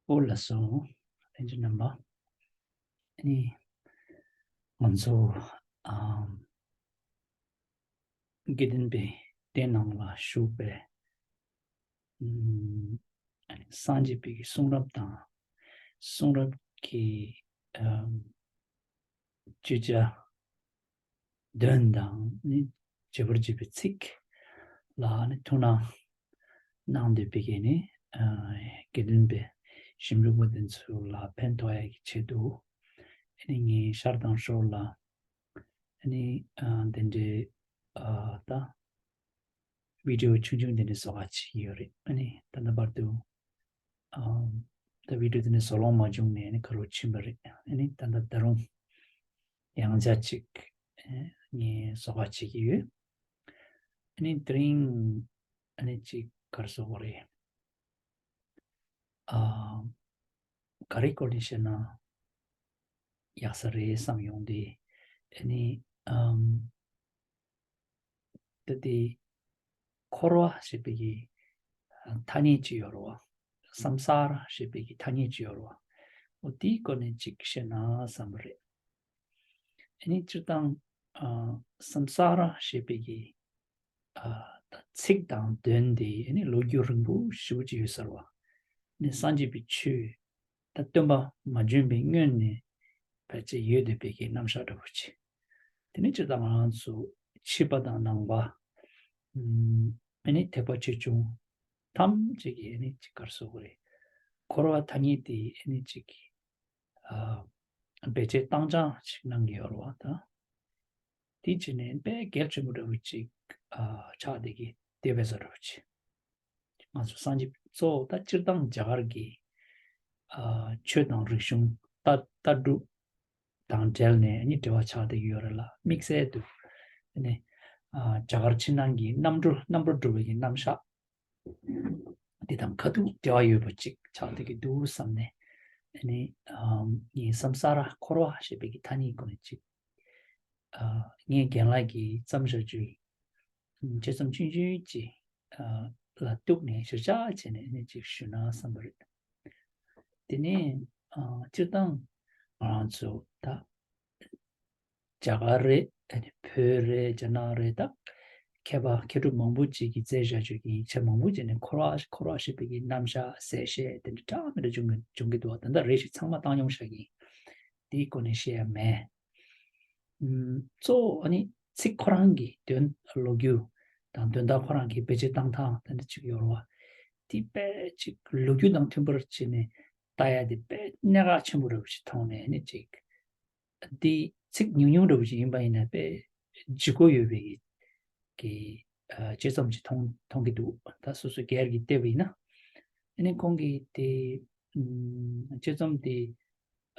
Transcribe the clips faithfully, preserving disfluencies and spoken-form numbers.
ཨོ་ལགས་སོ། ལྷན་རྒྱས་རྣམ་པ། ཨ་ནི། ང་ཚོ། ཨམ། དགེ་ལྡན་པའི་སྡེ་ནང་ལ་བཞུགས་པའི། ཨམ། ཨ་ནི་སངས་རྒྱས་པའི་གསུང་རབ་དང་། གསུང་རབ་ཀྱི། ཨམ། བརྗོད་བྱ། དོན་དང་ནི་བརྗོད་པར་བྱེད་པའི་ཚིག་ལ་ནི་ཐུགས་སྣང་གནང་འདོད་པའི་གི་ནི། ཨ། དགེ་འདུན་པའི་ཞིང་ལུགས་པ་དེ་ཚོ་ལ་ཕན་ཐོགས་ཡ་གི་ཆེད་དུ། ཨ་ནི་ངས་ཤར་དང་ཧྲོར་ལ། ཨ་ནི། ཨ། དེ་འདྲའི། ཨ། ད། བི་ཌིའོ་ཆུང་ཆུང་དེ་འདྲ་བཟོ་ག་བྱེད་ཀྱི་ཡོད་རེད། ཨ་ནི་ད་ལྟ་བར་དུ། ཨམ། ད་བི་ཌིའོ་དེ་འདྲ་བཟོ་ལོང་མ་བྱུང་ནས་ཨ་ནི་ཁ་ལོ་ཕྱིན་པ་རེད། ཨ་ནི་ད་ལྟ་ད་རུང་ཡང་བསྐྱར་ཅིག་ཨ། ངས་བཟོ་ག་བྱེད་ཀྱི་ཡོད། ཨ་ནི་དེ་རིང་ཨ་ནི་ཅིག་ག་རེ་བཟོ་དགོས་རེད། ཨ། ག་རེ་སྐོར་ནས་བཤད་ན་ཡག་ས་རེད་བསམ་ཡོང་དུས། ཨ་ནི། ཨམ། ད་དེ། འཁོར་བ་ཞེས་པའི་གི་ཐ་སྙད་ཅིག་ཡོད་རེད་བ། སམ་ས་ར་ཞེས་པའི་གི་ཐ་སྙད་ཅིག་ཡོད་རེད་བ། འོ་དེའི་སྐོར་ནས་ཅིག་བཤད་ན་བསམ་པ་རེད། ཨ་ནི་སྤྱིར་བཏང་། ཨ། སམ་ས་ར་ཞེས་པའི་གི། ཨ། ད་ཚིག་དང་དོན་དེ་ཨ་ནི་ལོ་རྒྱུས་རིང་པོ་ཞེ་པོ་ཅིག་ཡོད་ས་རེད་བ། ཨ་ནི་སངས་རྒྱས་པའི་ཆོས་ད་སྟོན་པ་མ་བྱོན་པའི་སྔོན་ནས་ཕལ་ཆེར་ཡོད་བསྡད་པའི་གི་རྣམ་གཞག་འདྲ་པོ་ཅིག་དེ་ནི་སྤྱིར་བཏང་ང་རང་ཚོ་ཕྱི་པ་དང་ནང་པ། ཨམ། ཨ་ནི་ཐེག་པ་ཆེ་ཆུང་ཐམས་ཅད་ཀྱི་ཨ་ནི་ཅིག་ག་རེ་ཟེར་དགོས་རེད། འཁོར་བ་ཐ་སྙད་དེ་ཨ་ནི་ཅིག་ཨ། བེད་སྤྱོད་བཏང་སྦྱང་ཅིག་གནང་གི་ཡོད་རེད་བ་ད། དེ་བྱས་ནས་དཔེ་གལ་ཆེན་པོ་འདྲ་པོ་ཅིག་ཨ། ཆགས་བསྡད་ཀྱི་བསྡད་པའི་བཟོ་འདྲ་པོ་ཅིག་ང་ཚོ་སངས་རྒྱས་གཙོ་བོ་ད་སྤྱིར་བཏང་རྒྱ་གར་གྱི། ཨ། ཆོས་དང་རིག་གཞུང་ལྟ་ལྟ་གྲུབ་དང་འབྲེལ་ནས་ནི་འབྲེལ་བ་ཆགས་བསྡད་ཀྱི་ཡོད་རེད་ལ། དམིགས་བསལ་དུ་ནི། ཨ། རྒྱ་གར་ཕྱི་ནང་གི་གནམ་གྲུ་གནམ་གྲུ་བསྒྲིགས་པའི་གི་རྣམ་གཞག་འདི་དང་ཁ་ཐུག་འབྲེལ་བ་ཡོད་པ་ཅིག་ཆགས་བསྡད་ཀྱི་འདུག་བསམ་ནས། ཨ་ནི། ཨམ། ངས་སམ་ས་ར་འཁོར་བ་ཞེས་པའི་གི་ཐ་སྙད་སྐོར་ནས་ཅིག་ཨ། ངའི་རྒན་ལགས་ཀྱིས་བརྩམས་བཞག་རྒྱུའི་དཔྱད་རྩོམ་ཆུང་ཆུང་ཅིག་ཨ། ལ་གཏུགས་ནས་གཞིར་བཞག་བྱས་ནས་ཨ་ནི་ཅིག་ཞུས་ན་བསམ་པ་རེད། དེ་ནས། ཨ། སྤྱིར་བཏང་ང་རང་ཚོ་ད་རྒྱ་གར་རེད། ཨ་ནི་བོད་རེད། རྒྱ་ནག་རེད། ད་མཁས་པ་མཁས་གྲུབ་མང་པོ་ཅིག་གིས་མཛད་བཞག་རྒྱུ་གི་ཆ་མང་པོ་ཅིག་ནས་འཁོར་བ་འཁོར་བ་ཞེས་པའི་གི་རྣམ་གཞག་གསལ་བཤད་དེ་འདྲ་འདྲ་མི་འདྲ་འབྱུང་གི་འབྱུང་གི་འདུག་ད་ལྟ་རེ་ཞིག་ཚང་མ་བཏང་མྱོང་བཞག་གི། དེའི་སྐོར་ནས་བཤད་ཡ་མེད། ཨམ། གཙོ་བོ་ཨ་ནི་ཚིག་ཁོ་རང་གི་དོན་ལོ་རྒྱུས་དང་དོན་དག་ཁོ་རང་གི་བེད་སྤྱོད་བཏང་སྟངས་དེ་འདྲ་ཅིག་ཡོད་རེད་བ། དེ་དཔེ་ཅིག་ལོ་རྒྱུས་དང་མཐུན་པར་བྱས་ནས་ལྟ་ཡ་དེ་དཔེ་གནད་འགག་ཆེན་པོ་འདྲ་པོ་ཞིག་མཐོང་ནས་ཨ་ནི་ཅིག་འདི་ཚིག་ཉུང་ཉུང་འདྲ་པོ་ཞིག་ཡིན་པ་ཡིན་ན་དཔེ་ལྗིད་ཁོག་ཡོད་པའི་གི། ཨ། དཔྱད་རྩོམ་ཅིག་མཐོང་མཐོང་གི་འདུག་ད་སོ་སོ་སྒེར་གྱིས་བལྟས་པ་ཡིན་ན། ཨ་ནི་ཁོང་གིས་དེ། ཨམ། དཔྱད་རྩོམ་དེ།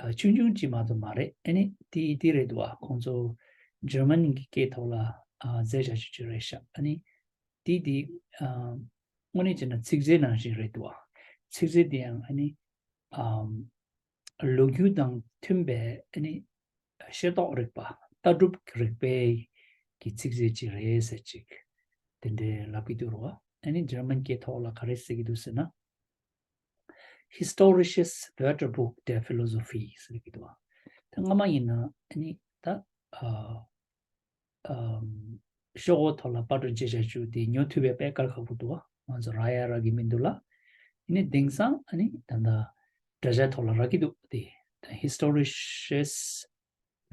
ཨ། ཆུང་ཆུང་ཅིག་མ་གཏོགས་མ་རེད། ཨ་ནི་དེ་དེ་རེད་འདུག་བ། ཁོང་ཚོ་འཇར་མན་གྱི་སྐད་ཐོག་ལ། ཨ། མཛད་བཞག་ཅིག་ཅིག་རེད་ཤག་ཨ་ནི་དེ་དེ། ཨ། དངོས་གནས་བྱས་ན་ཚིག་མཛོད་ནང་བཞིན་རེད་འདུག་བ། ཚིག་མཛོད་དེ་ཡང་ཨ་ནི། ཨམ། ལོ་རྒྱུས་དང་མཐུན་པའི་ཨ་ནི་ཤེས་རྟོགས་རིག་པ། ལྟ་གྲུབ་རིག་པའི་གི་ཚིག་མཛོད་ཅིག་རེད་ཟེར་ཅིག་དེ་འདྲའི་ལབ་ཀྱི་འདུག་རོ། ཨ་ནི་འཇར་མན་སྐད་ཐོག་ལ་ག་རེ་ཟེར་གྱི་འདུག་ཟེར་ན། Historisches Wörterbuch der Philosophie ཟེར་གྱི་འདུག་ད་སྔ་མ་ཡིན་ན་ཨ་ནི་ད། ཨ། ཨམ། ཤོག་གུ་ཐོག་ལ་པར་སྐྲུན་བྱེད་བྱ་རྒྱུ་དེ་ཉོ་ཐུབ་པའི་དཔེ་དཀའ་ཁག་པོ་འདུག་ང་ཚོ་རག་ཡ་རག་གི་མི་འདུག་ལ། ཡིན་ནའི་དེང་སང་ཨ་ནི་ད་ལྟ་དྲ་རྒྱ་ཐོག་ལ་རག་གི་འདུག་དེ་ད་Historisches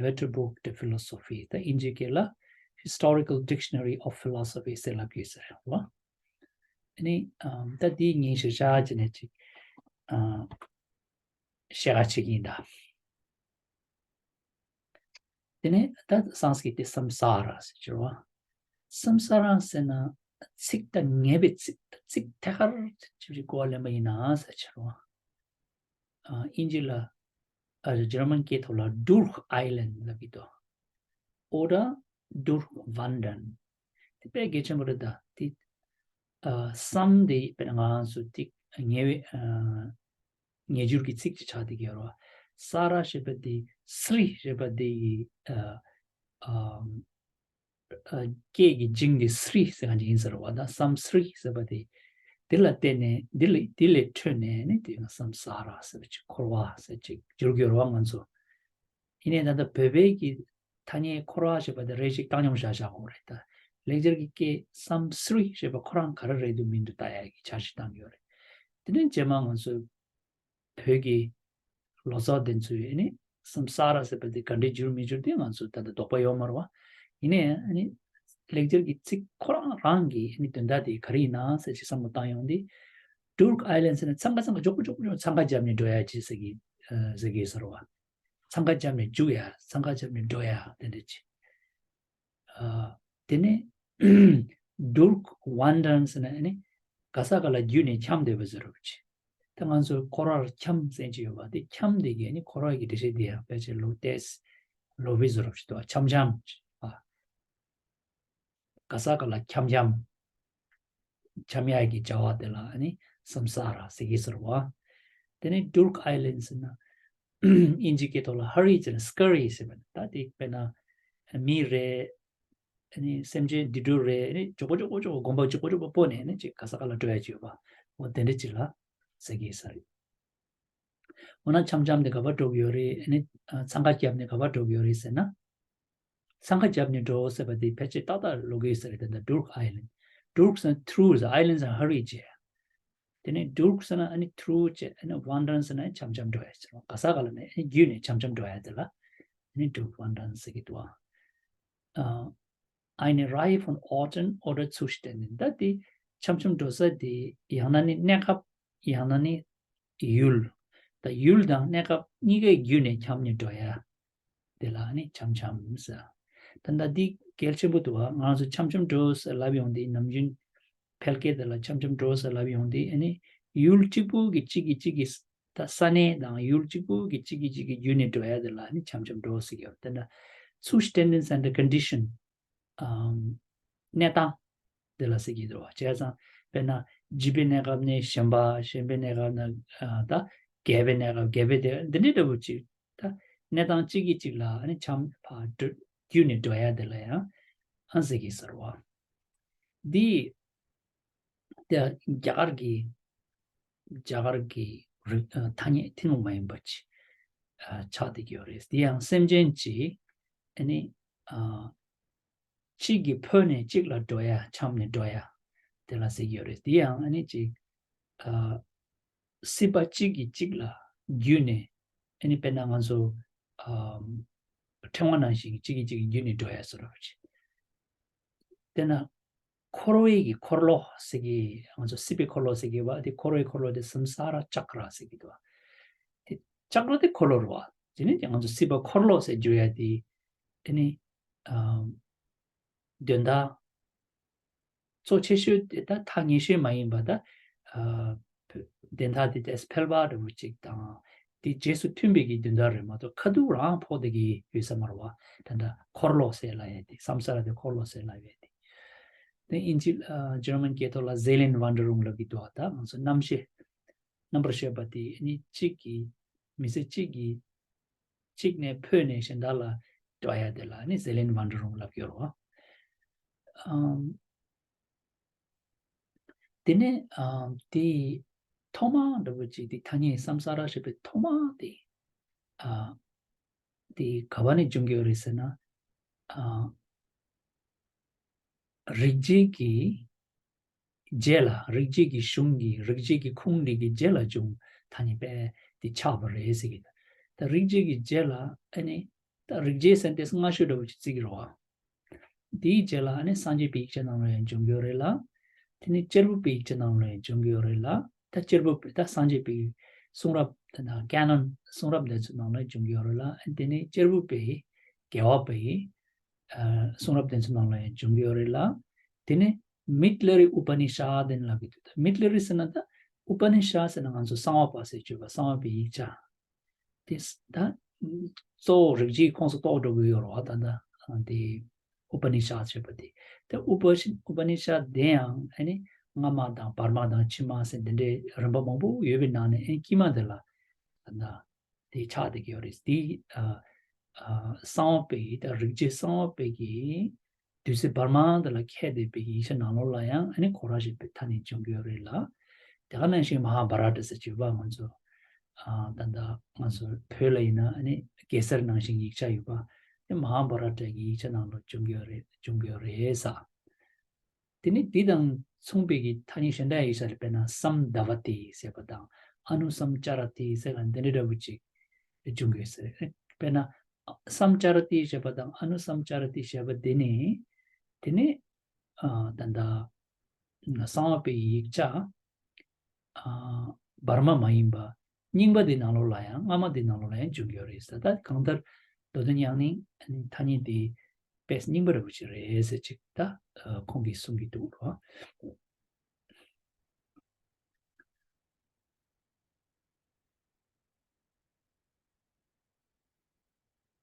Wörterbuch der Philosophie ད་དབྱིན་ཇིའི་སྐད་ལ་Historical Dictionary of Philosophy ཟེར་ལབ་ཀྱི་ཡོད་ས་རེད་བ། ཨ་ནི་ཨམ། ད་དེ་ངས་གཞིར་བཞག་བྱས་ནས་ཅིག་ཨ། བཤད་ག་བྱེད་ཀྱི་ཡིན་ད། དེ་ནས་ད་སཾ་སྐྲྀཏ་དེ་སམ་ས་ར་ཟེར་གྱི་རེད་བ། སམ་ས་ར་ཟེར་ན་ཚིག་ད་ངེས་པའི་ཚིག་ཚིག་ཐད་ཀར་ཅིག་གོ་བ་ལེན་པ་ཡིན་ན་ཟེར་གྱི་རེད་བ། ཨ། དབྱིན་ཇི་ལ། ཨ། འཇར་མན་སྐད་ཐོག་ལ་Durcheilen ལབ་ཀྱི་འདུག Oder Durchwandern དེ་དཔེ་གལ་ཆེན་པོ་རེད་ད། དེ། ཨ། སམ་དེ་དཔེར་ན་ང་ཚོ་ཏིག་ཉེ་བའི། ཨ། ཉེ་འགྱུར་གྱི་ཚིག་ཅིག་ཆགས་བསྡད་ཀྱི་ཡོད་རེད་བ། ས་ར་ཞེས་པ་དེ་སྲི་ཞེས་པ་དེ་ཡི། ཨ། ཨ། ཨ། སྐད་ཀྱི་འཇིང་དེ་སྲི་ཟེར་གང་ཅིག་ཡིན་ཟེར་བ་དང་སམ་སྲི་ཟེར་བ་དེ། དེ་ལ་བརྟེན་ནས་འདི་ལས་འདི་ལས་འཕྲོས་ནས་ནི་དེ་ཡང་སམ་ས་ར་ཟེར་བ་ཅིག་འཁོར་བ་ཟེར་ཅིག་འགྱུར་གྱི་ཡོད་རེད་བ་ང་ཚོ། ཡིན་ནའི་ད་ལྟ་བོད་པའི་གི་ཐ་སྙད་འཁོར་བ་ཞེས་པ་དེ་རེ་ཞིག་བཏང་སྙོམས་བཞག་བཞག་དགོས་རེད་ད། ལེགས་སྦྱར་གྱི་སྐད་སམ་སི་རི་ཞེས་པ་ཁོ་རང་ག་རེ་རེད་འདུག་མི་འདུག་ལྟ་ཡ་གི་འཆར་གཞི་བཏང་གི་ཡོད་རེད། དེ་ནས་རྗེས་མ་ང་ཚོས་བོད་ཀྱི་ལོ་ཙཱ་དེ་ཚོས་ཨ་ནི་སམ་ས་ར་ཟེར་བ་དེ་ག་འདྲས་འགྱུར་མི་འགྱུར་དེ་ང་ཚོས་ད་ལྟ་དོགས་པ་ཡོད་མ་རེད་བ། ཡིན་ནའི་ཨ་ནི་ལེགས་སྦྱར་གྱི་ཚིག་ཁོ་རང་རང་གི་ཨ་ནི་དོན་དག་དེ་ག་རེ་ཡིན་ན་ཟེར་ཅིག་བསམ་བློ་བཏང་ཡོང་དུས། Druk Island ཟེར་ན་འཚང་ཁ་འཚང་ཁ་མགྱོགས་པོ་མགྱོགས་པོ་མགྱོགས་པོ་འཚང་ཁ་བརྒྱབ་ནས་འགྲོ་ཡ་ཅིག་ཟེར་གི་ཨ་ཟེར་གི་ཟེར་བ། འཚང་ཁ་བརྒྱབ་ནས་རྒྱུག་ཡ་འཚང་ཁ་བརྒྱབ་ནས་འགྲོ་ཡ་དེ་འདྲ་ཅིག་ཨ། དེ་ནས་Druk Wandern ཟེར་ན་ཨ་ནི་ག་ས་ག་ལ་བརྒྱུད་ནས་འཁྱམས་བསྡད་པ་ཟེར་རོ་ཅིག་ད་ང་ཚོ་ཁོ་རར་འཁྱམས་ཟེར་གྱི་ཡོད་པ་དེ་འཁྱམས་དེ་གི་ཨ་ནི་ཁོ་ར་གི་འགྲེལ་བཤད་དེ་ཡང་ཕལ་ཆེར་ལོ་ཏེས་ལོ་བི་ཟེར་རོ་ཅིག་འདུག་འཁྱམ་འཁྱམ་ཅིག་ཨ། ག་ས་ག་ལ་འཁྱམ་འཁྱམ། འཁྱམ་ཡག་གི་བྱ་བ་དེ་ལ་ཨ་ནི་སམ་ས་ར་ཟེར་གི་ཟེར་བ། དེ་ནས་Druk Island ཟེར་ན། དབྱིན་ཇི་སྐད་ཐོག་ལ་hurry ཟེར་ན་scurry ཟེར་བ་ནི་ད་དེ་དཔེར་ན་མི་རེད། ཨ་ནི་སེམས་ཅན་འདི་འགྲོ་རེད། ཨ་ནི་མགྱོགས་པོ་མགྱོགས་པོ་མགྱོགས་པོ་གོམ་པ་མགྱོགས་པོ་མགྱོགས་པོ་སྤོ་ནས་ཨ་ནི་ཅིག་ག་ས་ག་ལ་འགྲོ་ཡ་ཅིག་ཡོད་པ། འོ་དེ་འདྲ་ཅིག་ལ་ཟེར་གི་ས་རེད། འོ་ན་འཁྱམ་འཁྱམ་དེ་ག་པར་འགྲོ་གི་ཡོད་རེད། ཨ་ནི་འཚང་ཁ་བརྒྱབ་ནས་ག་པར་འགྲོ་གི་ཡོད་རེད་ཟེར་ན། འཚང་ཁ་བརྒྱབ་ནས་འགྲོ་ཟེར་བ་དེ་ཕལ་ཆེར་ཏག་ཏག་ལོག་གི་ཡོད་ས་རེད། དེ་འདྲ་Druk Island། Druks and through the islands and hurry བྱས། དེ་ནས་Druk ཟེར་ན་ཨ་ནི་through བྱས། ཨ་ནི་Wandern ཟེར་ན་འཁྱམ་འཁྱམ་འགྲོ་ཡ་ཟེར་བ། ག་ས་ག་ལ་ནས་ཨ་ནི་བརྒྱུད་ནས་འཁྱམ་འཁྱམ་འགྲོ་ཡ་དེ་ལ་ཨ་ནི་Druk Wandern ཟེར་གི་འདུག་ཨ། Eine Reihe von Orten oder Zuständen ད་དེ་འཁྱམ་འཁྱམ་འགྲོ་ས་དེ་ཡང་ན་ནི་གནས་སྐབས་ཡང་ན་ནི་ཡུལ། ད་ཡུལ་དང་གནས་སྐབས་གཉིས་ཀའི་བརྒྱུད་ནས་འཁྱམ་ནས་འགྲོ་ཡ། དེ་ལ་ནི་འཁྱམ་འཁྱམ་ཟེར། ད་ལྟ་འདི་གལ་ཆེན་པོ་འདུག་བ། ང་ཚོ་འཁྱམ་འཁྱམ་འགྲོ་ཟེར་ལབ་ཡོང་དུས་ནམ་རྒྱུན་ཕལ་སྐད་དེ་ལ་འཁྱམ་འཁྱམ་འགྲོ་ཟེར་ལབ་ཡོང་དུས་ཨ་ནི་ཡུལ་གཅིག་པུ་གི་གཅིག་གི་གཅིག་གི་ད་ས་གནས་དང་ཡུལ་གཅིག་པུ་གི་གཅིག་གི་གཅིག་གི་བརྒྱུད་ནས་འགྲོ་ཡ་དེ་ལ་ནི་འཁྱམ་འཁྱམ་འགྲོ་ཟེར་གྱི་ཡོད། དེ་འདྲ་Zuständen and Condition ཨམ། གནས་སྟངས་དེ་ལ་ཟེར་གྱི་འདུག་བ། བྱས་ཙང་དཔེར་ན་བརྒྱུད་པའི་གནས་སྐབས་ནས་གཞན་པ། གཞན་པའི་གནས་སྐབས་ནས་ཨ་ད་རྒྱས་པའི་གནས་སྐབས། རྒྱས་པའི་དེ་འདི་འདྲའི་འདྲ་བོ་ཅིག་ད་གནས་སྟངས་གཅིག་གིས་གཅིག་ལ་ནི་འཁྱམ་ཕར་འགྲོ་བརྒྱུད་ནས་འགྲོ་ཡ་དེ་ལ་ཡང་ཨ་ཟེར་གྱི་ཟེར་བ། འདི་དེ་རྒྱ་གར་གྱི་རྒྱ་གར་གྱི་རིག་ཨ་ཐ་སྙད་ཐུན་མོང་མ་ཡིན་པ་ཅིག་ཨ་ཆགས་བསྡད་ཀྱི་ཡོད་རེད། དེ་ཡང་སེམས་ཅན་གྱི་ཨ་ནི་ཨ། གཅིག་གིས་འཕོས་ནས་གཅིག་ལ་འགྲོ་ཡ། འཁྱམས་ནས་འགྲོ་ཡ། དེ་ལ་ཟེར་གྱི་ཡོད་རེད། དེ་ཡང་ཨ་ནི་ཅིག་ཨ། སྲིད་པ་གཅིག་གིས་གཅིག་ལ་བརྒྱུད་ནས་ཨ་ནི་དཔེར་ན་ང་ཚོ་ཨ། ཕྲེང་བ་ནང་བཞིན་གཅིག་གིས་གཅིག་གི་བརྒྱུད་ནས་འགྲོ་ཡ་བཟོ་འདྲ་ཅིག་དཔེར་ན་འཁོར་བའི་གི་འཁོར་ལོ་ཟེར་གི། ང་ཚོ་སྲིད་པའི་འཁོར་ལོ་ཟེར་གི་བ། དེ་འཁོར་བའི་འཁོར་ལོ་དེ་སམ་ས་ར་ཅཀ་ར་ཟེར་གི་འདུག་བ། དེ་ཅཀ་ར་དེ་འཁོར་ལོ་རེད་བ། དེ་ནི་ང་ཚོ་སྲིད་པ་འཁོར་ལོ་ཟེར་བརྗོད་ཡ་དེ་ཨ་ནི། ཨམ། དོན་དག་གཙོ་ཆེ་ཤོས་དེ་ད་ཐག་ཉེ་ཤོས་མ་ཡིན་པ་ད། ཨ། བདེན་མཐའ་དེ་ཏོག་ཙམ་འཕེལ་བ་འདྲ་བོ་ཅིག་དང་། དེ་རྗེས་སུ་མཐུན་པའི་གི་དོན་དག་རེད་མ་གཏོགས་ཁ་ཐུག་རང་ཕོག་བསྡད་ཀྱི་ཡོད་ས་མ་རེད་བ། ད་ལྟ་འཁོར་ལོ་ཟེར་ལབ་ཡ་དེ་སམ་ས་ར་དེ་འཁོར་ལོ་ཟེར་ལབ་ཡ་དེ། དེ་དབྱིན་ཇི་ཨ། German སྐད་ཐོག་ལ་Seelenwanderung ལབ་ཀྱི་འདུག་བ། ད་ང་ཚོ་རྣམ་ཤེས། རྣམ་པར་ཤེས་པ་དེ་ནི་གཅིག་གིས། མི་ཚེ་གཅིག་གིས། གཅིག་ནས་འཕོས་ནས་གཞན་དག་ལ་འགྲོ་ཡ་དེ་ལ་ནི་Seelenwanderung ལབ་ཀྱི་ཡོད་རེད་བ། ཨམ། དེ་ནས་ཨམ། དེའི་ཐོག་མ་འདྲ་བོ་ཅིག་དེ་ཐ་སྙད་སམ་ས་ར་ཞེས་པའི་ཐོག་མ་དེ། ཨ། དེ་ག་བ་ནས་བྱུང་གི་ཡོད་རེད་ཟེར་ན། ཨ། རིག་བྱེད་ཀྱི་རྗེས་ལ། རིག་བྱེད་ཀྱི་གཞུང་གི། རིག་བྱེད་ཀྱི་ཁུངས་འདི་གི་རྗེས་ལ་བྱུང་ཐ་སྙད་པས་དེ་ཆགས་པ་རེད་ཟེར་གི། ད་རིག་བྱེད་ཀྱི་རྗེས་ལ་ཨ་ནི་ད་རིག་བྱེད་ཟེར་དེ་སྔ་ཤོས་འདྲ་བོ་ཅིག་བརྩི་གི་རེད་བ། དེའི་རྗེས་ལ་ཨ་ནི་སངས་རྒྱས་པའི་ཡིག་ཆ་ནང་ལ་ཡང་བྱུང་གི་ཡོད་རེད་ལ། དེ་ནི་གཅེར་བུ་པའི་ཡིག་ཆ་ནང་ལ་ཡང་བྱུང་གི་ཡོད་རེད་ལ། ད་གཅེར་བུ་པའི་ད་སངས་རྒྱས་པའི་གསུང་རབ་དེ་ན་ཀེ་ནོན་གསུང་རབ་དེ་ཚོ་ནང་ལ་བྱུང་གི་ཡོད་རེད་ལ། ཨ་ནི་དེ་ནི་གཅེར་བུ་པའི་རྒྱལ་བ་པའི་ཨ། གསུང་རབ་དེ་ཚོ་ནང་ལ་ཡང་བྱུང་གི་ཡོད་རེད་ལ། དེ་ནས་Mittlere Upanischaden ལབ་ཀྱི་འདུག་ད་Mittlere ཟེར་ན་ད་Upanishad ཟེར་ན་ང་ཚོ་གསང་བ་པ་ཟེར་བརྗོད་པ། གསང་བ་པའི་ཡིག་ཆ་དེ་ད་གཙོ་བོ་རིག་བྱེད་ཁོངས་སུ་གཏོགས་འགྲོ་གི་ཡོད་རེད་བ། ད་ད་དེ་Upanishad ཞེས་པ་དེ། ད་Upa Upanishad དེ་ཡང་ཨ་ནི་སྔ་མ་དང་བར་མ་དང་ཕྱི་མ་ཟེར་འདི་འདྲའི་རིམ་པ་མང་པོ་ཡོད་པའི་ནང་ནས་ཨ་ནི་དཀྱིལ་མ་དེ་ལ་ད་ད། དེ་ཆགས་བསྡད་ཀྱི་ཡོད་རེད། དེ་ཨ་ཨ་གསང་བ་པའི་ད་རིག་བྱེད་གསང་བ་པའི་གི་ བདུད་རྩི་བར་མ་དེ་ལ་ཁྱད་དེ་པའི་ཡིག་ཆ་ནང་ལོགས་ལ་ཡང་ཨ་ནི་ཁོ་ར་ཞེས་པའི་ཐ་སྙད་བྱུང་གི་ཡོད་རེད་ལ། དེ་ག་ནང་བཞིན་མ་ཧཱ་བྷ་ར་ཏ་ཟེར་གྱི་ཡོད་པ་ང་ཚོ་ཨ་ད་ལྟ་ང་ཚོ་བོད་ལ་ཡིན་ན་ཨ་ནི་གེ་སར་ནང་བཞིན་ཡིག་ཆ་ཡོད་པ། དེ་མ་ཧཱ་བྷ་ར་ཏ་གི་ཡིག་ཆ་ནང་ལ་བྱུང་གི་ཡོད་རེད་བྱུང་གི་ཡོད་རེད་ས། དེ་ནི་འདི་དང་མཚུངས་པའི་གི་ཐ་སྙད་གཞན་དག་ཡིག་ཆ་ལ་དཔེར་ན་སཾ་དཱ་བ་ཏི་ཟེར་བ་དང་ཨ་ནུ་སཾ་ཙཱ་ར་ཏི་ཟེར་བ་འདི་འདྲ་འདྲ་བོ་ཅིག་བྱུང་གི་ཡོད་ཟེར། དཔེར་ན་སཾ་ཙཱ་ར་ཏི་ཞེས་པ་དང་ཨ་ནུ་སཾ་ཙཱ་ར་ཏི་ཞེས་པ་འདི་ནི་དེ་ནི་ཨ་ད་ལྟ་གསང་བ་པའི་ཡིག་ཆ་ཨ་བར་མ་མ་ཡིན་པ་རྙིང་པ་འདི་ནང་ལོགས་ལ་ཡང་སྔ་མ་འདི་ནང་ལོགས་ལ་ཡང་བྱུང་གི་ཡོད་རེད་ཟེར། ད་གང་ལྟར་མདོ་དོན་ཡང་ནི་ཐ་སྙད་འདི་དཔེ་རྙིང་པ་འདྲ་བོ་ཅིག་རེད་ཟེར་ཅིག་ད་ཁོང་གིས་གསུང་གི་འདུག་རོ།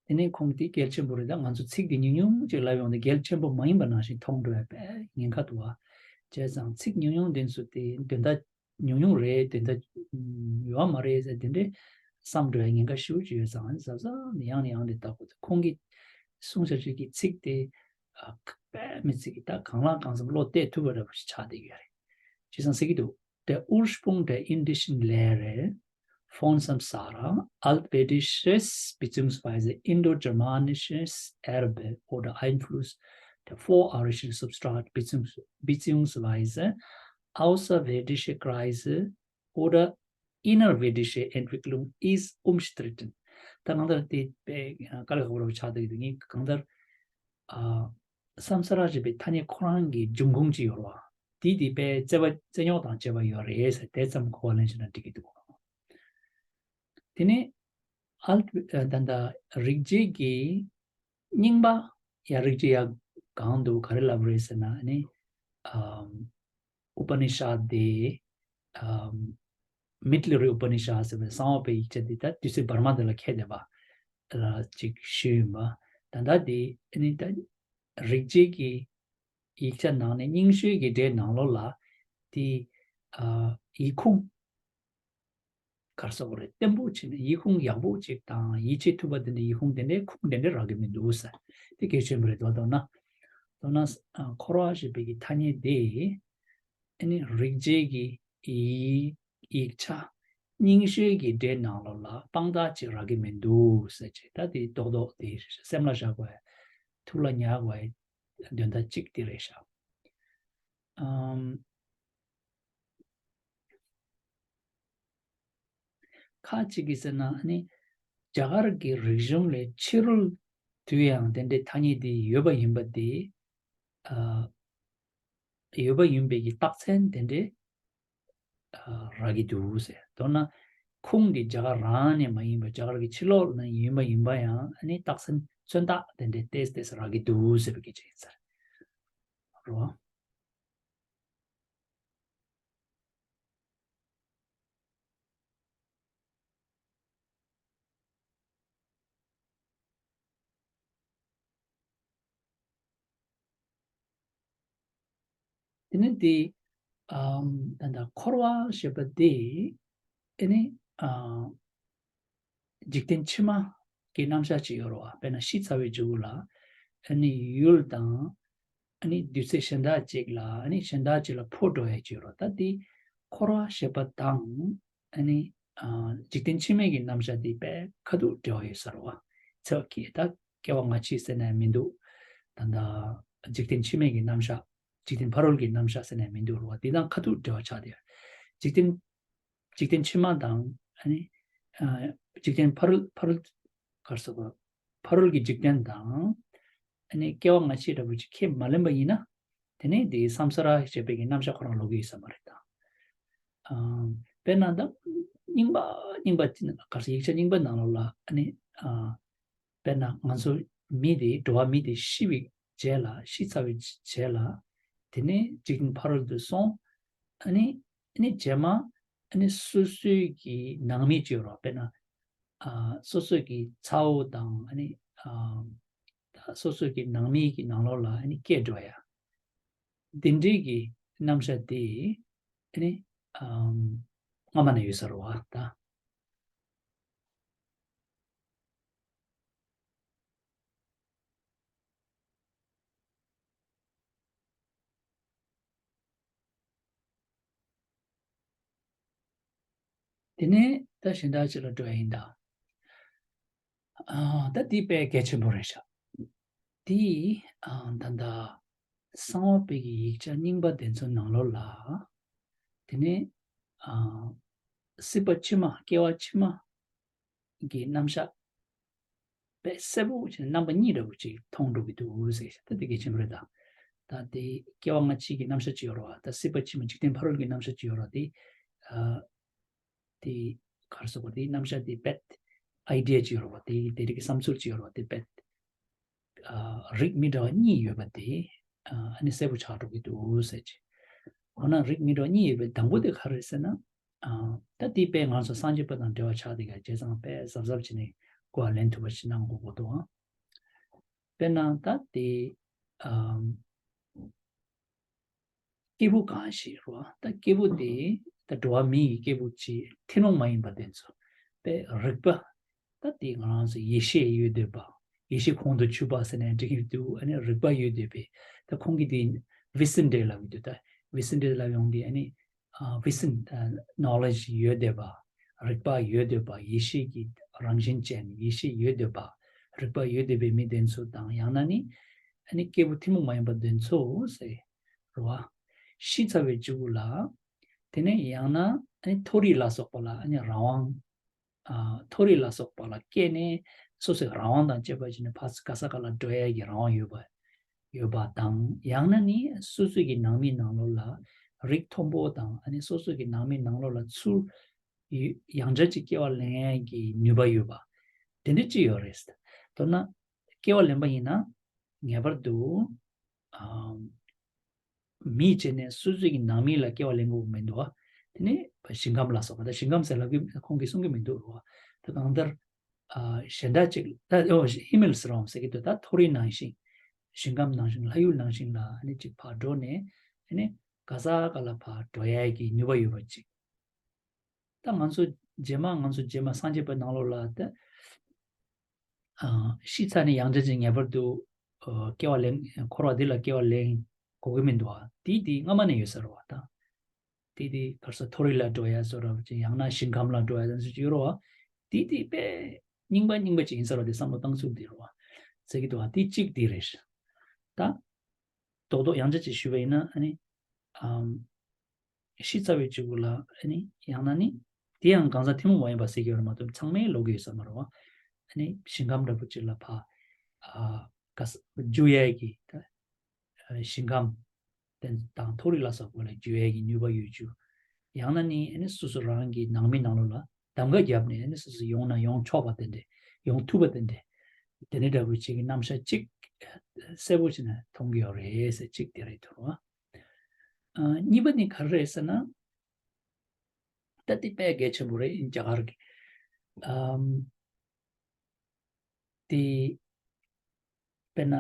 དེ་ནས་ཁོང་དེ་གལ་ཆེན་པོ་རེད། ད་ང་ཚོ་ཚིག་དེ་ཉུང་ཉུང་ཅིག་ལབ་ཡོང་དུས་གལ་ཆེན་པོ་མ་ཡིན་པ་ནང་བཞིན་མཐོང་འགྲོ་ཡ་དཔེ་ཉེན་ཁ་འདུག་བ། བྱས་ཙང་ཚིག་ཉུང་ཉུང་དེ་ཚོ་དེ་དོན་དག་ཉུང་ཉུང་རེད། དེ་འདྲ་ཡོད་མ་རེད་ཟེར་དེ་འདྲའི་བསམ་འགྲོ་ཡ་ཉེན་ཁ་ཞེ་པོ་ཅིག་ཡོད་ཙང་གཟབ་གཟབ་ནས་ཡང་ནས་ཡང་ནས་བལྟ་དགོས། ཁོང་གིས་གསུངས་བཞག་ཅིག་གི་ཚིག་དེ་ཨ་དཔེ་མི་ཚིག་གི་ད་གང་ལ་གང་འཚམ་བློ་གཏད་ཐུབ་པ་འདྲ་པོ་ཞིག་ཆགས་བསྡད་ཡོད་རེད། བྱས་ཙང་ཟེར་གྱི་འདུག Der Ursprung der indischen Lehre von Samsara, altvedisches beziehungsweise indogermanisches Erbe oder Einfluss der vorarischen Substrat beziehungs- beziehungsweise außervedische Kreise oder innervedische Entwicklung ist umstritten. ད་གང་ལྟར་དེ་དཔེ་དཀའ་ལས་ཁག་པོ་ཆགས་བསྡད་ཀྱི་འདུག་ངས་གང་ལྟར་ཨ་སཾ་ས་ར་ཞེས་པའི་ཐ་སྙད་ཁོ་རང་གི་འབྱུང་ཁུངས་ཅིག་ཡོད་རེད་བ། དེ་དེ་དཔེ་རྩོད་པ་རྩོད་རྙོག་དང་བཅས་པ་ཡོད་རེད་ཟེར། དེ་ཙམ་གོ་བ་ལེན་ཤེས་ན་འགྲིག་གི་འདུག་དེ་ནས་ཨལ་ད་ལྟ་རིག་བྱེད་ཀྱི་རྙིང་པ་ཡ་རིག་བྱེད་ཡ་གང་འདུག་ག་རེ་ལབ་རེད་ཟེར་ན་ནི་ཨམ་ཨུ་པ་ནི་ཤད་དེ་ཨམ་མིཌ་ལི་རི་ཨུ་པ་ནི་ཤད་ཟེར་བའི་གསང་བ་པའི་ཡིག་ཆ་འདི་ད་བདུད་རྩི་བར་མ་འདི་ལ་ཁྱད་དེ་བ་ལ་ཅིག་ཞུས་ཡིན་པ། ད་ལྟ་དེ་ནི་ད་རིག་བྱེད་ཀྱི་ཡིག་ཆ་ནང་ནས་རྙིང་ཤོས་ཀྱི་སྒྲའི་ནང་ལོགས་ལ་དེ་ཨ་ཡིག་ཁུངས་ག་རེ་ཟེར་དགོས་རེད། བརྟན་པོ་བྱས་ནས་ཡིག་ཁུངས་ཡག་པོ་ཅིག་དང་ཡིད་ཆེས་ཐུབ་པ་དེ་འདྲ་ཡིག་ཁུངས་དེ་འདྲའི་ཁུངས་དེ་འདྲ་རག་གི་མི་འདུག་ཟེར། དེ་གལ་ཆེན་པོ་རེད། མདོར་ན་མདོར་ན་ཨ་འཁོར་བ་ཞེས་པའི་གི་ཐ་སྙད་དེ་ཨ་ནི་རིག་བྱེད་ཀྱི་ཡིག་ཡིག་ཆ་རྙིང་ཤོས་ཀྱི་སྒྲའི་ནང་ལོགས་ལ་དཔང་རྟགས་ཅིག་རག་གི་མི་འདུག་ཟེར་ཅིག་ད་དེ་རྡོག་རྡོག་དེ་སེམས་ལ་བཞག་དགོས། ཐུགས་ལ་ཉར་དགོས། དོན་དག་གཅིག་དེ་རེད་ཤག་ཨམ། ཁ་ཅིག་གིས་ཟེར་ན་ཨ་ནི་རྒྱ་གར་གྱི་རིག་གཞུང་ལས་ཕྱི་རོལ་དུ་ཡང་དེ་འདྲའི་ཐ་སྙད་དེ་ཡོད་པ་ཡིན་པ་དེ་ཨ་ཡོད་པ་ཡིན་པའི་གི་རྟགས་མཚན་དེ་འདྲའི་ཨ་རག་གི་འདུག་ཟེར། མདོར་ན་ཁུངས་འདི་རྒྱ་གར་རང་ནས་མ་ཡིན་པར་རྒྱ་གར་གྱི་ཕྱི་ལོགས་ནས་ཡིན་པ་ཡིན་པ་ཡང་ཨ་ནི་རྟགས་མཚན་མཚོན་རྟགས་དེ་འདྲའི་ཏོག་ཙམ་རག་གི་འདུག་ཟེར་བའི་སྐད་ཆ་ཡིན་ས་རེད། རོ། དེ་ནི་དེ་ཨམ་ད་ལྟ་འཁོར་བ་ཞེས་པ་དེ་ཨ་ནི་ཨ་འཇིག་རྟེན་ཕྱི་མ་གི་རྣམ་གཞག་ཅིག་ཡོད་རེད་བ། དཔེར་ན་ཤི་ཚར་བའི་མཇུག་ལ་ཨ་ནི་ཡུལ་དང་ཨ་ནི་དུས་ཚོད་གཞན་དག་ཅིག་ལ་ཨ་ནི་གཞན་དག་ཅིག་ལ་འཕོ་འགྲོ་ཡ་ཅིག་ཡོད་རེད་བ། ད་དེ་འཁོར་བ་ཞེས་པ་དང་ཨ་ནི་ཨ་འཇིག་རྟེན་ཕྱི་མའི་གི་རྣམ་གཞག་དེ་དཔེ་ཁ་ཐུག་འབྲེལ་བ་ཡོད་ས་རེད་བ། ཚེ་བ་ཀྱི་ད་སྐྱེ་བ་སྔ་ཕྱི་ཟེར་ནས་མི་འདུག་ད་ལྟ་འཇིག་རྟེན་ཕྱི་མའི་གི་རྣམ་གཞག་འཇིག་རྟེན་ཕ་རོལ་གྱི་རྣམ་གཞག་ཟེར་ནས་མི་འདུག་རེད་བ། དེ་དང་ཁ་ཐུག་འབྲེལ་བ་ཆགས་བསྡད་ཡོད། འཇིག་རྟེན་འཇིག་རྟེན་ཕྱི་མ་དང་ཨ་ནི་ཨ་འཇིག་རྟེན་ཕ་རོལ་ཕ་རོལ་ག་རེ་ཟེར་དགོས། ཕ་རོལ་གྱི་འཇིག་རྟེན་དང་ཨ་ནི་སྐྱེ་བ་སྔ་ཕྱི་འདྲ་པོ་ཅིག་ཁས་མ་ལེན་པ་ཡིན་ན་དེ་ནས་དེའི་སཾ་ས་ར་ཞེས་པའི་གི་རྣམ་གཞག་ཁོ་རང་ལོག་གི་ཡོད་ས་མ་རེད་ད། ཨ་དཔེར་ན་ད་རྙིང་པ་རྙིང་པ་ག་རེ་ཟེར་ཡིག་ཆ་རྙིང་པ་ནང་ལོགས་ལ་ཨ་ནི་ཨ་དཔེར་ན་ང་ཚོ་མི་དེ་འགྲོ་བ་མི་དེ་ཤི་བའི་རྗེས་ལ་ཤི་ཚར་བའི་རྗེས་ལ་དེ་ནས་འཇིག་རྟེན་ཕ་རོལ་ཏུ་སོང་། ཨ་ནི་ཨ་ནི་རྗེས་མ་ཨ་ནི་སོ་སོའི་གི་ནང་མི་ཅིག་ཡོད་རེད་བ། དཔེར་ན་ཨ་སོ་སོའི་གི་ཚ་བོ་དང་ཨ་ནི་ཨ་ད་སོ་སོའི་གི་ནང་མི་གི་ནང་ལོགས་ལ་ཨ་ནི་སྐྱེས་འགྲོ་ཡ། འདི་འདྲའི་གི་རྣམ་གཞག་དེ་ཨ་ནི་ཨམ་སྔ་མ་ནས་ཡོད་ས་རེད་བ་ད། དེ་ནས་ད་གཞན་དག་ཅིག་ལ་འགྲོ་ཡ་ཡིན་ད། ཨ། ད་འདི་དཔེ་གལ་ཆེན་པོ་རེད་ཤག་འདི་ཨ། ད་ལྟ་གསང་བ་པའི་གི་ཡིག་ཆ་རྙིང་པ་དེ་ཚོའི་ནང་ལོགས་ལ། དེ་ནས་ཨ། སྲིད་པ་ཕྱི་མ། སྐྱེ་བ་ཕྱི་མ་གི་རྣམ་གཞག་དཔེ་གསལ་པོ་བྱས་ནས་རྣམ་པ་གཉིས་འདྲ་པོ་ཅིག་མཐོང་འགྲོ་གི་འདུག་ཟེར། ད་དེ་གལ་ཆེན་པོ་རེད་ད། ད་དེ་སྐྱེ་བ་སྔ་ཕྱི་གི་རྣམ་གཞག་ཅིག་ཡོད་རེད་བ། ད་སྲིད་པ་ཕྱི་མ་འཇིག་རྟེན་ཕ་རོལ་གྱི་རྣམ་གཞག་ཅིག་ཡོད་རེད་བ། དེ་ཨ། དེ་ག་རེ་ཟེར་དགོས། དེའི་རྣམ་གཞག་དེ་དཔེ་ཨའི་ཌི་ཡ་ཅིག་ཡོད་རེད་བ། དེ་དེ་རིགས་ཀྱི་བསམ་ཚུལ་ཅིག་ཡོད་རེད་བ། དེ་དཔེ་ཨ། རིགས་མི་འདྲ་བ་གཉིས་ཡོད་པ་དེ་ཨ། ཨ་ནི་གསལ་པོ་ཆགས་འགྲོ་གི་འདུག་ཟེར་གྱི། འོ་ན་རིགས་མི་འདྲ་བ་གཉིས་ཡོད་པའི་དང་པོ་དེ་ག་རེ་རེད་ཟེར་ན། ཨ། ད་དེ་དཔེ་ང་ཚོ་སངས་རྒྱས་པ་དང་འབྲེལ་བ་ཆགས་དེ་ག་བྱས་ཙང་དཔེ་གཟབ་གཟབ་བྱས་ནས་གོ་བ་ལེན་ཐུབ་པ་ཞིག་གནང་དགོས་དགོས་འདུག་ཨང་། དཔེར་ན་ད་དེ་ཨ། སྐྱེས་བུ་གང་ཞིག་རེད་བ། ད་སྐྱེས་བུ་དེ་ད་འགྲོ་བ་མི་ཡི་སྐྱེས་བུ་ཅིག་ཐུན་མོང་མ་ཡིན་པ་དེ་ཚོ་དཔེ་རིག་པ། ད་དེ་ང་རང་ཚོ་ཡེ་ཤེས་ཡོད་བསྡད་པ། ཡེ་ཤེས་ཁོང་དུ་ཆུད་པ་ཟེར་ནས་འབྲི་གི་འདུག་ཨ་ནི་རིག་པ་ཡོད་བསྡད་པའི། ད་ཁོང་གིས་དེ་Wissenschaft་ལབ་ཀྱི་འདུག་ད་Wissenschaft་ལབ་ཡོང་དེ་ཨ་ནི་ཨ། Wissen་ད་knowledge་ཡོད་བསྡད་པ། རིག་པ་ཡོད་བསྡད་པ། ཡེ་ཤེས་ཀྱི་རང་བཞིན་ཅན། ཡེ་ཤེས་ཡོད་བསྡད་པ། རིག་པ་ཡོད་བསྡད་པའི་མི་དེ་ཚོ་དང་། ཡང་ན་ནི་ཨ་ནི་སྐྱེས་བུ་ཐུན་མོང་མ་ཡིན་པ་དེ་ཚོ་ཟེར་རེད་བ། ཤི་ཚར་བའི་རྗེས་ལ། དེ་ནས་ཡང་ན་ཨ་ནི་མཐོ་རིས་ལ་སོགས་པ་ལ་ཨ་ནི་རང་དབང་། ཨ། མཐོ་རིས་ལ་སོགས་པ་ལ་སྐྱེས་ནས་སོ་སོའི་རང་དབང་དང་བཅས་པ་བྱས་ནས་ཕར་ག་ས་ག་ལ་འགྲོ་ཡས་ཀྱི་རང་དབང་ཡོད་པ། ཡོད་པ་དང་། ཡང་ན་ནི་སོ་སོའི་གི་ནང་མི་ནང་ལོགས་ལ་རིགས་མཐོན་པོ་དང་། ཨ་ནི་སོ་སོའི་གི་ནང་མི་ནང་ལོགས་ལ་ཚུར་ཡང་བསྐྱར་ཅིག་སྐྱེ་བ་ལེན་ཡས་ཀྱི་ནུས་པ་ཡོད་པ། དེ་འདྲ་ཅིག་ཡོད་རེད། མདོར་ན་སྐྱེ་བ་ལེན་པ་ཡིན་ན་ངེས་པར་དུ་ཨ། མི་བྱས་ནས་སོ་སོའི་གི་ནང་མི་ལ་སྐྱེ་བ་ལེན་དགོས་མི་འདུག་བ། དེ་ནས་ཞིང་ཁམས་ལ་སོགས་པ། ད་ཞིང་ཁམས་ཟེར་ལབ་གི་ཁོང་གིས་གསུང་གི་མི་འདུག་རོ། ད་གང་ལྟར་ཨ། གཞན་དག་ཅིག་ད་ཨོ་ཧི་མལ་ཟེར་བའམ་ཟེར་གི་འདུག་ད་མཐོ་རིས་ནང་བཞིན། ཞིང་ཁམས་ནང་བཞིན། ལྷ་ཡུལ་ནང་བཞིན་ལ་ཨ་ནི་ཅིག་ཕར་འགྲོ་ནས་ཨ་ནི་ག་ས་ག་ལ་ཕར་འགྲོ་ཡས་ཀྱི་ནུས་པ་ཡོད་པ་ཅིག་ད་ང་ཚོ་རྗེས་མ་ང་ཚོ་རྗེས་མ་སངས་རྒྱས་པའི་ནང་ལོགས་ལ་ད། ཨ། ཤི་ཚར་ནས་ཡང་བསྐྱར་ཅིག་ངེས་པར་དུ་ཨ། སྐྱེ་བ་ལེན། འཁོར་བ་འདི་ལ་སྐྱེ་བ་ལེན་དགོས་ཀྱི་མི་འདུག་ཨ། དེ་དེ་སྔ་མ་ནས་ཡོད་ས་རེད་བ་ད། དེ་དེ་ག་རེ་ཟེར། མཐོ་རིས་ལ་འགྲོ་ཡ་བཟོ་འདྲ་བོ་ཅིག་ཡང་ན་ཞིང་ཁམས་ལ་འགྲོ་ཡ་བཟོ་འདྲ་ཅིག་ཡོད་རེད་བ། དེ་དེ་དཔེ་རྙིང་པ་རྙིང་པ་ཅིག་ཡིན་ས་རེད་བ། དེ་བསམ་བློ་བཏང་ཚུལ་དེ་རེད་བ། ཟེར་གྱི་འདུག་ཨ། དེ་གཅིག་དེ་རེད། ད། རྡོག་རྡོག་ཡང་བསྐྱར་ཅིག་ཞུས་པ་ཡིན་ན་ཨ་ནི། ཨམ། ཤི་ཚར་བའི་རྗེས་ལ་ཨ་ནི་ཡང་ན་ནི། དེ་ཡང་གང་ཟག་ཐུན་མོང་མ་ཡིན་པ་ཟེར་གྱི་ཡོད་རེད་མ་གཏོགས་ཚང་མས་ལབ་ཀྱི་ཡོད་ས་མ་རེད་བ། ཨ་ནི་ཞིང་ཁམས་འདྲ་པོ་ཅིག་ལ་ཕར། ཨ། ག་ས་འགྱུར་ཡས་ཀྱི་ད། ཨ། ཞིང་ཁམས་དེ་དང་མཐོ་རིས་ལ་སོགས་པ་ལ་འགྱུར་ཡས་ཀྱི་ནུས་པ་ཡོད་རྒྱུ། ཡང་ན་ནི་ཨ་ནི་སོ་སོ་རང་གི་ནང་མི་ནང་ལོགས་ལ་གདམ་ག་བརྒྱབ་ནས་ཨ་ནི་སོ་སོ་ཡོང་ན་ཡོང་ཆོག་པ་དེ་འདྲས། ཡོང་ཐུབ་པ་དེ་འདྲས། དེ་འདྲ་འདྲ་པོ་ཅིག་གི་རྣམ་གཞག་ཅིག་གསལ་པོ་བྱས་ནས་མཐོང་གི་ཡོད་རེད་ཟེར། གཅིག་དེ་རེད་འདུག་རོ། ཨ། གཉིས་པ་ནི་ག་རེ་རེད་ཟེར་ན། ད་དེ་དཔེ་གལ་ཆེན་པོ་རེད། རྒྱ་གར་གྱི། ཨམ། དེ། དཔེར་ན།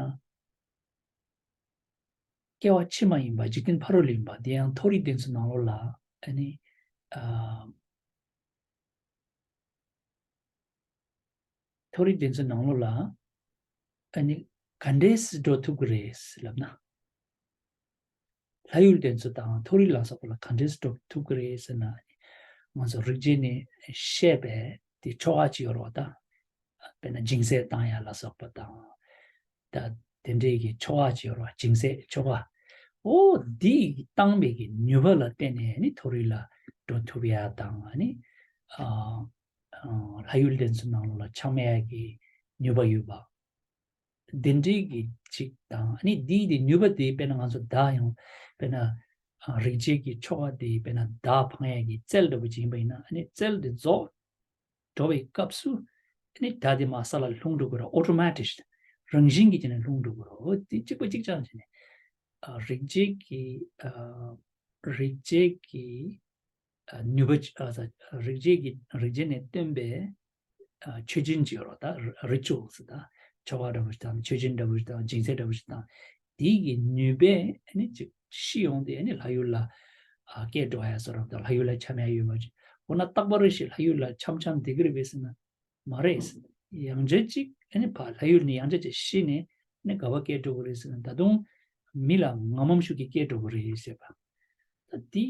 སྐྱེ་བ་ཕྱི་མ་ཡིན་པ། འཇིག་རྟེན་ཕ་རོལ་ཡིན་པ། དེ་ཡང་མཐོ་རིས་དེ་ཚོའི་ནང་ལོགས་ལ་ཨ་ནི། ཨ། མཐོ་རིས་དེ་ཚོའི་ནང་ལོགས་ལ་ཨ་ནི་ག་འདྲས་སེ་འགྲོ་ཐུབ་ཀྱི་རེད་ལབ་ན། ལྷ་ཡུལ་དེ་ཚོ་དང་མཐོ་རིས་ལ་སོགས་པ་ལ་ག་འདྲས་སེ་འགྲོ་ཐུབ་ཀྱི་རེད་ཟེར་ན། ང་ཚོ་རིག་བྱེད་ནས་བཤད་པའི་དེ་ཆོ་ག་ཅིག་ཡོད་རེད་བ་ད། དཔེར་ན་སྦྱིན་སྲེག་བཏང་ཡ་ལ་སོགས་པ་དང་། ད་དེ་འདྲའི་གི་ཆོ་ག་ཅིག་ཡོད་རེད་བ། སྦྱིན་སྲེག་ཆོ་ག། ཨོ་དེ་བཏང་བའི་གི་ནུས་པ་ལ་བརྟེན་ནས་ནི་མཐོ་རིས་ལ་འགྲོ་ཐུབ་ཡ་དང་། ཨ་ནི། ཨ། ཨ། ལྷ་ཡུལ་དེ་ཚོའི་ནང་ལོགས་ལ་འཁྱམས་ཡ་གི་ནུས་པ་ཡོད་པ། དེ་འདྲའི་གི་ཅིག་དང་། ཨ་ནི་དེའི་དེ་ནུས་པ་དེ་དཔེར་ན་ང་ཚོ་མདའ་ཡང་དཔེར་ན། ཨ། རིག་བྱེད་ཀྱི་ཆོ་ག་དེ་དཔེར་ན་མདའ་འཕང་ཡ་གི་རྩལ་འདྲ་པོ་ཅིག་ཡིན་པ་ཡིན་ན། ཨ་ནི་རྩལ་དེ་རྫོགས་འགྲོ་བའི་སྐབས་སུ་ཨ་ནི་མདའ་དེ་མར་ས་ལ་ལྷུང་འགྲོ་གི་རེད། ཨོ་ཊོ་མེ་ཊིག་རང་བཞིན་གྱིས་བྱས་ནས་ལྷུང་འགྲོ་གི་རེད། དེ་གཅིག་པ་གཅིག་རྐྱང་བྱས་ནས། ཨ། རིག་བྱེད་ཀྱི། ཨ། རིག་བྱེད་ཀྱི། ཨ། ནུས་པ། ཨ། རིག་བྱེད་ཀྱི། རིག་བྱེད་ནས་བཏོན་པའི། ཨ། མཆོད་སྦྱིན་ཅིག་ཡོད་རེད་ད། རི་ཅུ་ཨལ་ཟེར་ད། ཆོ་ག་འདྲ་པོ་ཞིག་དང་། མཆོད་སྦྱིན་འདྲ་པོ་ཞིག་དང་། སྦྱིན་སྲེག་འདྲ་པོ་ཞིག་དང་། དེའི་གི་ནུས་པས་ཨ་ནི་ཅིག་ཤི་ཡོང་དུས་ཨ་ནི་ལྷ་ཡུལ་ལ། ཨ། སྐྱེ་འགྲོ་ཡ་བཟོ་འདྲ་པོ་དང་། ལྷ་ཡུལ་ལ་འཁྱམས་ཡ་ཡོད་པ་ཅིག་འོ་ན་རྟག་པ་རེ་ཞིག་ལྷ་ཡུལ་ལ་འཁྱམས་འཁྱམས་བསྡད་ཀྱི་རེད་པས་ཟེར་ན། མ་རེད། ཡང་བསྐྱར་ཅིག་ཨ་ནི་ཕར་ལྷ་ཡུལ་ནས་ཡང་བསྐྱར་ཅིག་ཤི་ནས་ཨ་ནི་ག་པར་སྐྱེ་འགྲོ་གི་རེད་ཟེར་ན། ད་དུང་མི་ལ་ངམ་ངམ་ཤུགས་ཀྱིས་སྐྱེ་འགྲོ་གི་རེད་ཟེར་བ། ད་དེ།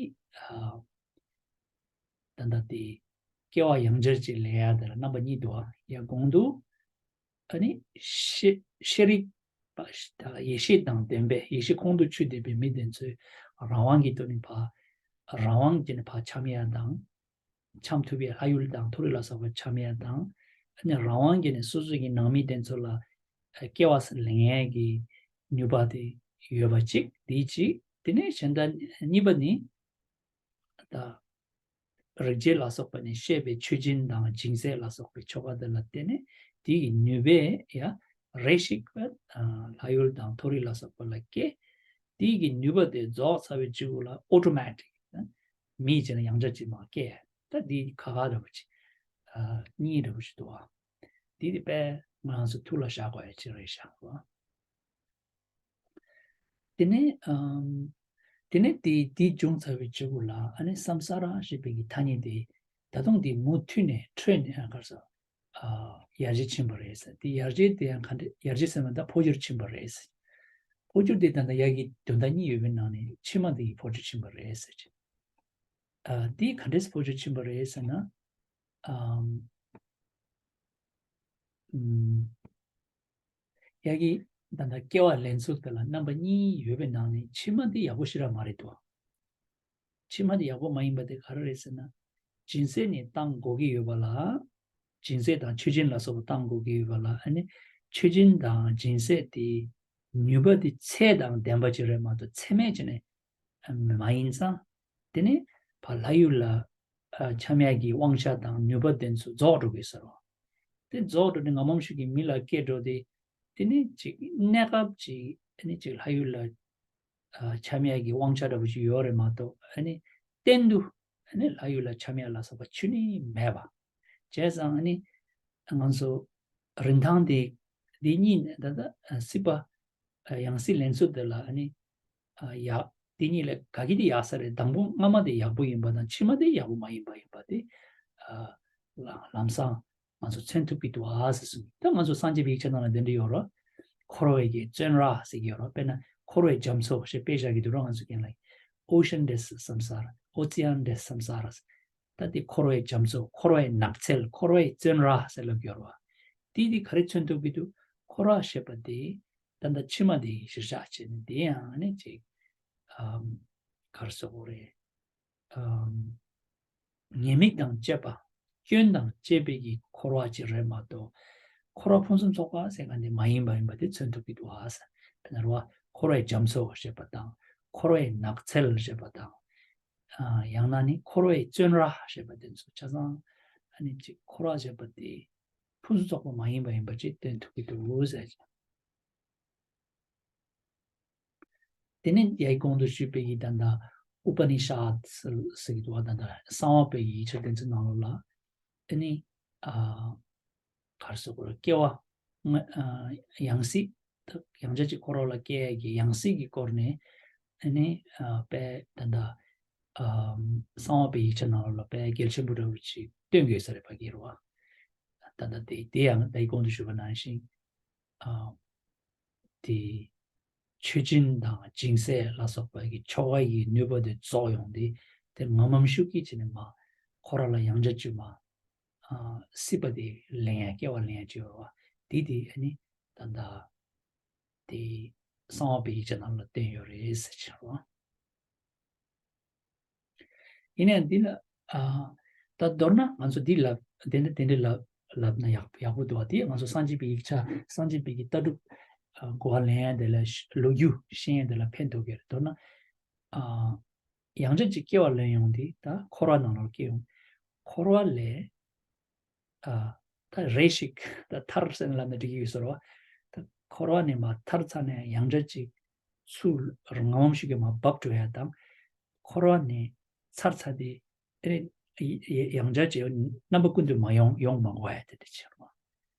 ཨ། ད་ལྟ་དེ་ སྐྱེ་བ་ཡང་བསྐྱར་ཅིག་ལེན་ཡ་དེ་ལ་རྣམ་པ་གཉིས་འདུག་ཨ། ཡ་གོང་དུ་ཨ་ནི་ཤེས་ཤེས་རིག་པ་ད་ཡེ་ཤེས་དང་ལྡན་པའི་ཡེ་ཤེས་ཁོང་དུ་ཆུད་བསྡད་པའི་མི་དེ་ཚོས་རང་དབང་གི་ཐོག་ནས་ཕར་རང་དབང་གིས་ནི་ཕར་འཁྱམ་ཡ་དང་། འཁྱམ་ཐུབ་པའི་ལྷ་ཡུལ་དང་མཐོ་རིས་ལ་སོགས་པ་འཁྱམ་ཡ་དང་། ཨ་ནི་རང་དབང་གིས་ནི་སོ་སོ་གི་ནང་མི་དེ་ཚོ་ལ་སྐྱེ་བ་ལེན་ཡ་གི་ནུས་པ་དེ་ཡོད་པ་གཅིག་དེ་གཅིག་དེ་ནས་གཞན་དག་གཉིས་པ་ནི། ད་རིག་བྱེད་ལ་སོགས་པ་ནས་བཤད་པའི་མཆོད་སྦྱིན་དང་སྦྱིན་སྲེག་ལ་སོགས་པའི་ཆོ་ག་དེ་ལ་བརྟེན་ནས་དེ་ཡི་ནུས་པས་ཡ་རེ་ཞིག་ལྷ་ཡུལ་དང་མཐོ་རིས་ལ་སོགས་པ་ལ་སྐྱེ། དེ་གི་ནུས་པ་དེ་རྫོགས་ཚར་བའི་རྗེས་ལ་ཨོ་ཊོ་མེ་ཊིག་མིའི་རྗེས་ལ་ཡང་བསྐྱར་ཅིག་མ་སྐྱེ། ད་དེ་ཁ་ཁ་འདྲ་པོ་ཅིག་གཉིས་འདྲ་པོ་ཞིག་འདུག་ཨ། དེ་དེ་དཔེ་ང་རང་ཚོ་ཐུགས་ལ་བཞག་དགོས་ཡ་ཅིག་རེད་ཤག་པ། དེ་ནས་ཨམ། དེ་ནས་དེ་དེ་བྱུང་ཚར་བའི་རྗེས་ལ་ཨ་ནི་སམ་ས་ར་ཞེས་པའི་གི་ཐ་སྙད་དེ་ད་དུང་དེ་མུ་མཐུད་ནས་འཕྲོས་ནས་ཨ་གར་ས་ཨ་ཡར་རྒྱས་ཕྱིན་པ་རེད་ཟེར། དེ་ཡར་རྒྱས་དེ་ཡང་ག་འདྲ་ཡར་རྒྱས་ཟེར་ན་ད་འཕོ་འགྱུར་ཕྱིན་པ་རེད་ཟེར། འཕོ་འགྱུར་དེ་ད་ལྟ་ཡ་གི་དོན་དག་གཉིས་ཡོད་པའི་ནང་ནས་ཕྱི་མ་དེ་གི་འཕོ་འགྱུར་ཕྱིན་པ་རེད་ཟེར། ཨ་དེ་ག་འདྲས་འཕོ་འགྱུར་ཕྱིན་པ་རེད་ཟེར་ན། ཨམ། ཨམ། ཡ་གི་ད་ལྟ་སྐྱེ་བ་ལེན་ཚུལ་དེ་ལ་རྣམ་པ་གཉིས་ཡོད་པའི་ནང་ནས་ཕྱི་མ་འདི་ཡག་པོ་ཞེ་དྲག་མ་རེད་དོ། ཕྱི་མ་འདི་ཡག་པོ་མ་ཡིན་པ་དེ་ག་རེ་རེད་ཟེར་ན། སྦྱིན་སྲེག་ནི་བཏང་དགོས་ཀྱི་ཡོད་པ་ལ། སྦྱིན་སྲེག་དང་མཆོད་སྦྱིན་ལ་སོགས་པ་བཏང་དགོས་ཀྱི་ཡོད་པ་ལ་ཨ་ནི། མཆོད་སྦྱིན་དང་སྦྱིན་སྲེག་དེ་ནུས་པ་དེ་ཚད་དང་ལྡན་པ་ཅིག་རེད་མ་གཏོགས་ཚད་མེད་ཅིག་ནས་མ་ཡིན་ཙང་། དེ་ནི་ཕར་ལྷ་ཡུལ་ལ་འཁྱམ་ཡག་གི་དབང་ཆ་དང་ནུས་པ་དེ་ཚོ་རྫོགས་འགྲོ་དགོས་ཟེར་རོ། དེ་རྫོགས་འགྲོ་དུས་ང་མམ་ཤུགས་ཀྱིས་མི་ལ་སྐྱེ་འགྲོ་དེ། དེ་ནི་ཅིག་གནས་སྐབས་ཅིག་དེ་ནི་ཅིག་ལྷ་ཡུལ་ལ་འཁྱམ་ཡག་གི་དབང་ཆ་འདྲ་པོ་ཅིག་ཡོད་རེད་མ་གཏོགས་ཨ་ནི་གཏན་དུ་ཨ་ནི་ལྷ་ཡུལ་ལ་འཁྱམ་ཡག་ལ་སོགས་པ་ཆུ་ནི་མེད་པ། བྱས་ཙང་ཨ་ནི་ང་ཚོ་རིན་ཐང་དེ་འདི་གཉིས་ནས་ད་ལྟ་སྲིད་པ་ཡང་སྲིད་ལེན་ཚུལ་དེ་ལ་ཨ་ནི་ཡག་དེ་གཉིས་ལས་ག་གི་དེ་ཡག་ས་རེད། དང་པོ་སྔ་མ་དེ་ཡག་པོ་ཡིན་པ་དང་ཕྱི་མ་དེ་ཡག་པོ་མ་ཡིན་པ་ཡིན་པ་དེ་ལམ་སང་ང་ཚོ་མཚོན་ཐུབ་ཀྱི་འདུག་ཨ་ཟེར་གསུངས། ད་ང་ཚོ་སངས་རྒྱས་པའི་ཡིག་ཆ་ནང་ལ་འདི་འདྲ་ཡོད་རོ། འཁོར་བའི་གི་བཙོན་ར་ཟེར་གྱི་ཡོད་རོ། དཔེར་ན་འཁོར་བའི་རྒྱ་མཚོ་ཞེས་དཔེ་བཞག་གི་འདུག་རོ། ང་ཚོ་རྒན་ལགས་Ocean des samsara, Océan des samsaras། ད་དེ་འཁོར་བའི་རྒྱ་མཚོ་འཁོར་བའི་ནགས་ཚལ་འཁོར་བའི་བཙོན་ར་ཟེར་ལབ་ཀྱི་ཡོད་རོ། དེ་དེ་ག་རེ་མཚོན་ཐུབ་ཀྱི་འདུག་འཁོར་བ་ཞེས་པ་དེ་ད་ལྟ་ཕྱི་མ་དེ་གཞིར་བཞག་བྱས་ནས་དེ་ཡང་ནི་ཅིག་ཨམ་ག་རེ་ཟེར་དགོས་རེད། ཉེས་དམིགས་དང་བཅས་པ། སྐྱོན་དང་བཅས་པའི་གི་འཁོར་བ་ཅིག་རེད་མ་གཏོགས། འཁོར་བ་ཕུན་སུམ་ཚོགས་པ་ཟེར་མཁན་དེ་མ་ཡིན་པ་ཡིན་པ་དེ་མཚོན་ཐུབ་ཀྱི་འདུག་ཨ་ཟེར། དཔེར་ན་རོ། འཁོར་བའི་རྒྱ་མཚོ་ཞེས་པ་དང་། འཁོར་བའི་ནགས་ཚལ་ཞེས་པ་དང་། ཡང་ན་ནི་འཁོར་བའི་བཙོན་ར་ཞེས་པ་དེ་ཚོ་ཆ་ཚང་ཨ་ནི་ཅིག་འཁོར་བ་ཞེས་པ་དེ་ཕུན་སུམ་ཚོགས་པ་མ་ཡིན་པ་ཡིན་པ་ཅིག་སྟོན་ཐུབ་ཀྱི་འདུག་ཟེར། དེ་ནས་ཡའི་གོང་དུ་ཞུས་པའི་གི་ད་ལྟ་ཨུ་པ་ནི་ཤད་ཟེར་གྱི་འདུག་བ། ད་ལྟ་གསང་བ་པའི་ཡིག་ཆ་དེ་ཚོའི་ནང་ལོགས་ལ་ཨ་ནི་ཨ་ག་རེ་ཟེར་དགོས་རེད། སྐྱེ་བ་ཨ་ཡང་སྲིད་ཡང་བསྐྱར་ཅིག་འཁོར་བ་ལ་སྐྱེ་ཡ་གི་ཡང་སྲིད་ཀྱི་སྐོར་ནས་ཨ་ནི་ཨ་དཔེ་ད་ལྟ་ཨ་གསང་བ་པའི་ཡིག་ཆ་ནང་ལོགས་ལ་དཔེ་གལ་ཆེན་པོ་འདྲ་བོ་ཅིག་སྟོན་དགོས་ས་རེད་ཕ་གི་རེད་བ། ད་ལྟ་དེ་དེ་ཡང་ད་ཡའི་གོང་དུ་ཞུས་པ་ནང་བཞིན། ཨ། དེ་མཆོད་སྦྱིན་དང་སྦྱིན་སྲེག་ལ་སོགས་པ་གི་ཆོ་ག་ཡི་ནུས་པ་དེ་རྫོགས་ཡོང་དུས་དེ་ང་མམ་ཤུགས་ཀྱིས་བྱས་ནས་མ་འཁོར་བ་ལ་ཡང་བསྐྱར་ཅིག་མ་ཨ་སྲིད་པ་དེ་ལེན་ཡ་སྐྱེ་བ་ལེན་ཡ་ཅིག་ཡོད་རེད་བ། དེ་དེ་ཨ་ནི་ད་ལྟ་དེ་གསང་བ་པའི་ཡིག་ཆ་ནང་ལ་བསྟན་ཡོད་རེད་ཟེར་ཕྱིན་རོ། ཡིན་ནའང་འདི་ལ་ཨ་ད་མདོར་ན་ང་ཚོ་འདི་ལབ་དེ་འདྲ་དེ་འདྲ་ལབ་ལབ་ན་ཡག་ཡག་པོ་འདུག་བ། དེ་ང་ཚོ་སངས་རྒྱས་པའི་ཡིག་ཆ་སངས་རྒྱས་པའི་གི་ལྟ་གྲུབ་ཨ་གོ་བ་ལེན་ཡ་དེ་ལ་ལོ་རྒྱུས་ཤེས་ཡ་དེ་ལ་ཕན་ཐོགས་ཀྱི་རེད། མདོར་ན་ཨ་ཡང་བསྐྱར་ཅིག་སྐྱེ་བ་ལེན་ཡོང་དུས་ད་འཁོར་བ་ནང་ལ་སྐྱེ་ཡོང་། འཁོར་བ་ལས་ཨ་ད་རེ་ཞིག་ད་མཐར་ཟེར་ན་ལབ་ན་འགྲིག་གི་ཡོད་ཟེར་བ། ད་འཁོར་བ་ནས་མར་ཐར་ཚར་ནས་ཡང་བསྐྱར་ཅིག་ཚུར་ང་མམ་ཤུགས་ཀྱིས་མར་བབས་འགྲོ་ཡ་དང་། འཁོར་བ་ནས་ཚར་ཚར་ཏེ་ཨེ་ཡང་བསྐྱར་ཅིག་རྣམ་པ་ཀུན་ཏུ་མ་ཡོང་ཡོང་མ་དགོས་ཡ་དེ་འདྲ་ཕྱིན་རོ།